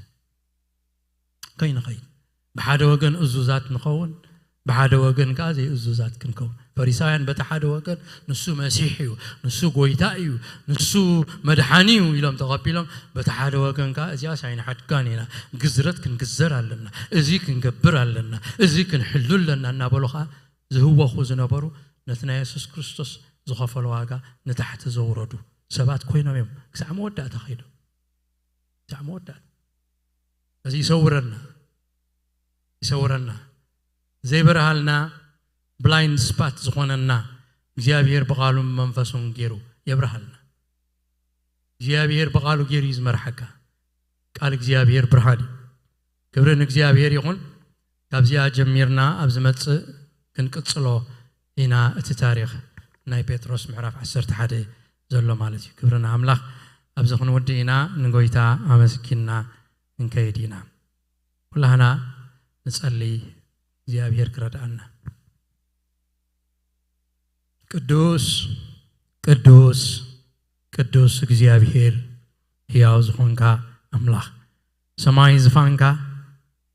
ከይንኸይድ ብሓደ ወገን እዙዛት ንኸውን፣ ብሓደ ወገን ከዓ ዘይእዙዛት ክንከውን። ፈሪሳውያን በቲ ሓደ ወገን ንሱ መሲሕ እዩ፣ ንሱ ጎይታ እዩ፣ ንሱ መድሓኒ እዩ ኢሎም ተቐቢሎም፣ በቲ ሓደ ወገን ከዓ እዚኣስ ኣይንሓድጋን ኢና፣ ግዝረት ክንግዘር ኣለና፣ እዚ ክንገብር ኣለና፣ እዚ ክንሕሉ ኣለና እናበሉ ከዓ ዝህወኹ ዝነበሩ ነቲ ናይ የሱስ ክርስቶስ ዝኸፈሎ ዋጋ ንታሕቲ ዘውረዱ ሰባት ኮይኖም እዮም ክሳዕ መወዳእታ ከይዶም። ክሳዕ መወዳእታ። እዚ ይሰውረና፣ ይሰውረና። ዘይበርሃልና ብላይንድ ስፓት ዝኾነና እግዚኣብሔር ብቓሉን መንፈሱን ገይሩ የብርሃልና። እግዚኣብሔር ብቓሉ ገይሩ እዩ ዝመርሓካ። ቃል እግዚኣብሔር ብርሃን እዩ። ክብሪ ንእግዚኣብሔር ይኹን። ካብዚኣ ጀሚርና ኣብ ዝመጽእ ክንቅጽሎ ኢና። እቲ ታሪኽ ናይ ጴጥሮስ ምዕራፍ ዓሰርተ ሓደ ዘሎ ማለት እዩ። ክብሪ ንኣምላኽ። ኣብዚ ክንውድእ ኢና። ንጎይታ ኣመስጊንና ክንከይድ ኢና። ኩላህና ንጸሊ እግዚኣብሔር ክረድኣና። ቅዱስ ቅዱስ ቅዱስ እግዚኣብሔር ሕያው ዝኾንካ ኣምላኽ፣ ሰማይ ዝፋንካ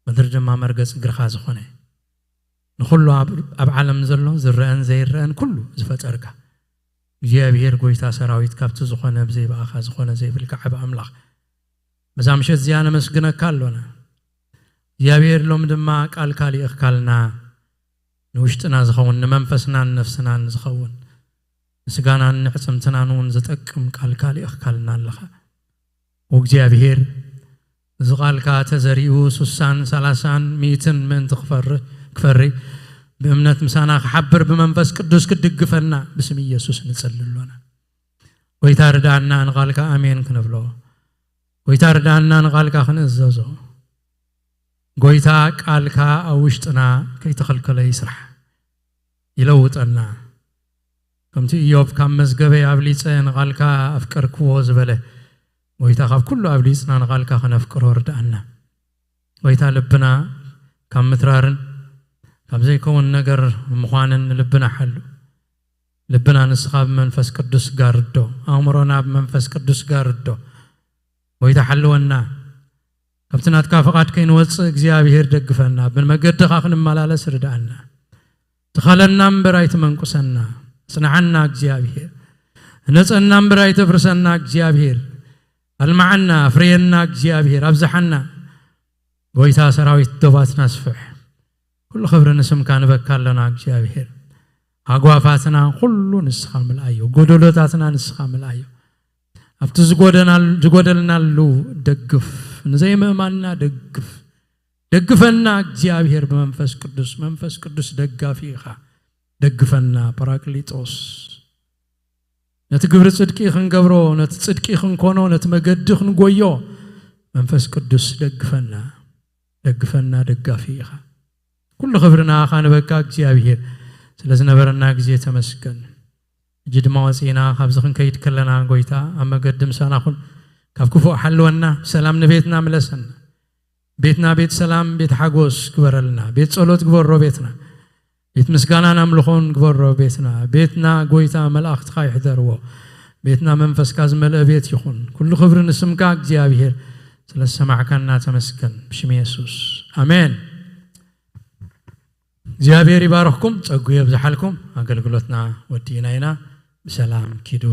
ምድሪ ድማ መርገጽ እግርኻ ዝኾነ፣ ንኹሉ ኣብ ኣብ ዓለም ዘሎ ዝረአን ዘይረአን ኩሉ ዝፈጠርካ እግዚኣብሔር ጎይታ ሰራዊት፣ ካብቲ ዝኾነ ብዘይ ብኣኻ ዝኾነ ዘይብልካ ዓቢ ኣምላኽ፣ በዛ ምሸት እዚኣ ነመስግነካ ኣሎና እግዚኣብሔር። ሎም ድማ ቃልካ ልኢኽካልና ንውሽጥና ዝኸውን ንመንፈስናን ነፍስናን ዝኸውን ንስጋናን ንዕጽምትናን እውን ዝጠቅም ቃልካ ልኢኽካልና ኣለኻ። ወእግዚኣብሔር፣ እዚ ቃልካ ተዘሪኡ ሱሳን ሰላሳን ሚእትን ምእንቲ ክፈሪ ክፈሪ ብእምነት ምሳና ክሓብር ብመንፈስ ቅዱስ ክትድግፈና ብስም ኢየሱስ ንጸሊ ኣሎና። ጎይታ ርድኣና ንቓልካ ኣሜን ክንብሎ። ጎይታ ርድኣና ንቓልካ ክንእዘዞ። ጎይታ ቃልካ ኣብ ውሽጥና ከይተኸልከለ ይስራሕ፣ ይለውጠና። ከምቲ ኢዮብ ካብ መዝገበይ ኣብሊጸ ንቓልካ ኣፍቀርክዎ ዝበለ፣ ጎይታ ካብ ኩሉ ኣብሊጽና ንቓልካ ከነፍቅሮ ርድኣና። ጎይታ ልብና ካብ ምትራርን ካብ ዘይከውን ነገር ምዃንን ንልብና ሓሉ። ልብና ንስኻ ብመንፈስ ቅዱስ ጋርዶ፣ ኣእምሮና ብመንፈስ ቅዱስ ጋርዶ። ጎይታ ሓልወና፣ ካብቲ ናትካ ፍቓድ ከይንወጽእ እግዚኣብሔር ደግፈና፣ ብመገድኻ ክንመላለስ ርድኣና። ትኸለና እምበር ኣይትመንቁሰና፣ ጽንዓና እግዚኣብሔር። ህነጸና እምበር ኣይተፍርሰና እግዚኣብሔር። ኣልማዓና፣ ኣፍርየና እግዚኣብሔር፣ ኣብዝሓና። ጎይታ ሰራዊት ዶባትና ስፍሕ። ኩሉ ክብሪ ንስምካ ንበካ ኣለና እግዚኣብሔር። ሃጓፋትና ኩሉ ንስኻ ምልኣዮ፣ ጎደሎታትና ንስኻ ምልኣዮ። ኣብቲ ዝጎደናል- ዝጎደልናሉ ደግፍ፣ ንዘይምእማንና ደግፍ። ደግፈና እግዚኣብሔር ብመንፈስ ቅዱስ። መንፈስ ቅዱስ ደጋፊ ኢኻ። ደግፈና ጳራቅሊጦስ። ነቲ ግብሪ ጽድቂ ክንገብሮ፣ ነቲ ጽድቂ ክንኮኖ፣ ነቲ መገዲ ክንጎዮ መንፈስ ቅዱስ ደግፈና። ደግፈና፣ ደጋፊ ኢኻ። ኩሉ ክብሪ ንኣኻ ንበካ እግዚኣብሔር። ስለ ዝነበረና ግዜ ተመስገን። ሕጂ ድማ ወጺእና ካብዚ ክንከይድ ከለና ጎይታ ኣብ መገዲ ምሳና ኩን። ካብ ክፉእ ሓልወና፣ ብሰላም ንቤትና ምለሰና። ቤትና ቤት ሰላም፣ ቤት ሓጎስ ግበረልና። ቤት ጸሎት ግበሮ ቤትና። ቤት ምስጋናን ኣምልኾን ግበሮ ቤትና። ቤትና ጎይታ መላእኽትኻ ይሕደርዎ። ቤትና መንፈስካ ዝመልአ ቤት ይኹን። ኩሉ ክብሪ ንስምካ እግዚኣብሔር። ስለ ዝሰማዕካና ተመስገን። ብሽም የሱስ ኣሜን። እግዚኣብሔር ይባርኽኩም፣ ጸጉ የብዝሓልኩም። ኣገልግሎትና ወዲእና ኢና። ብሰላም ኪዱ።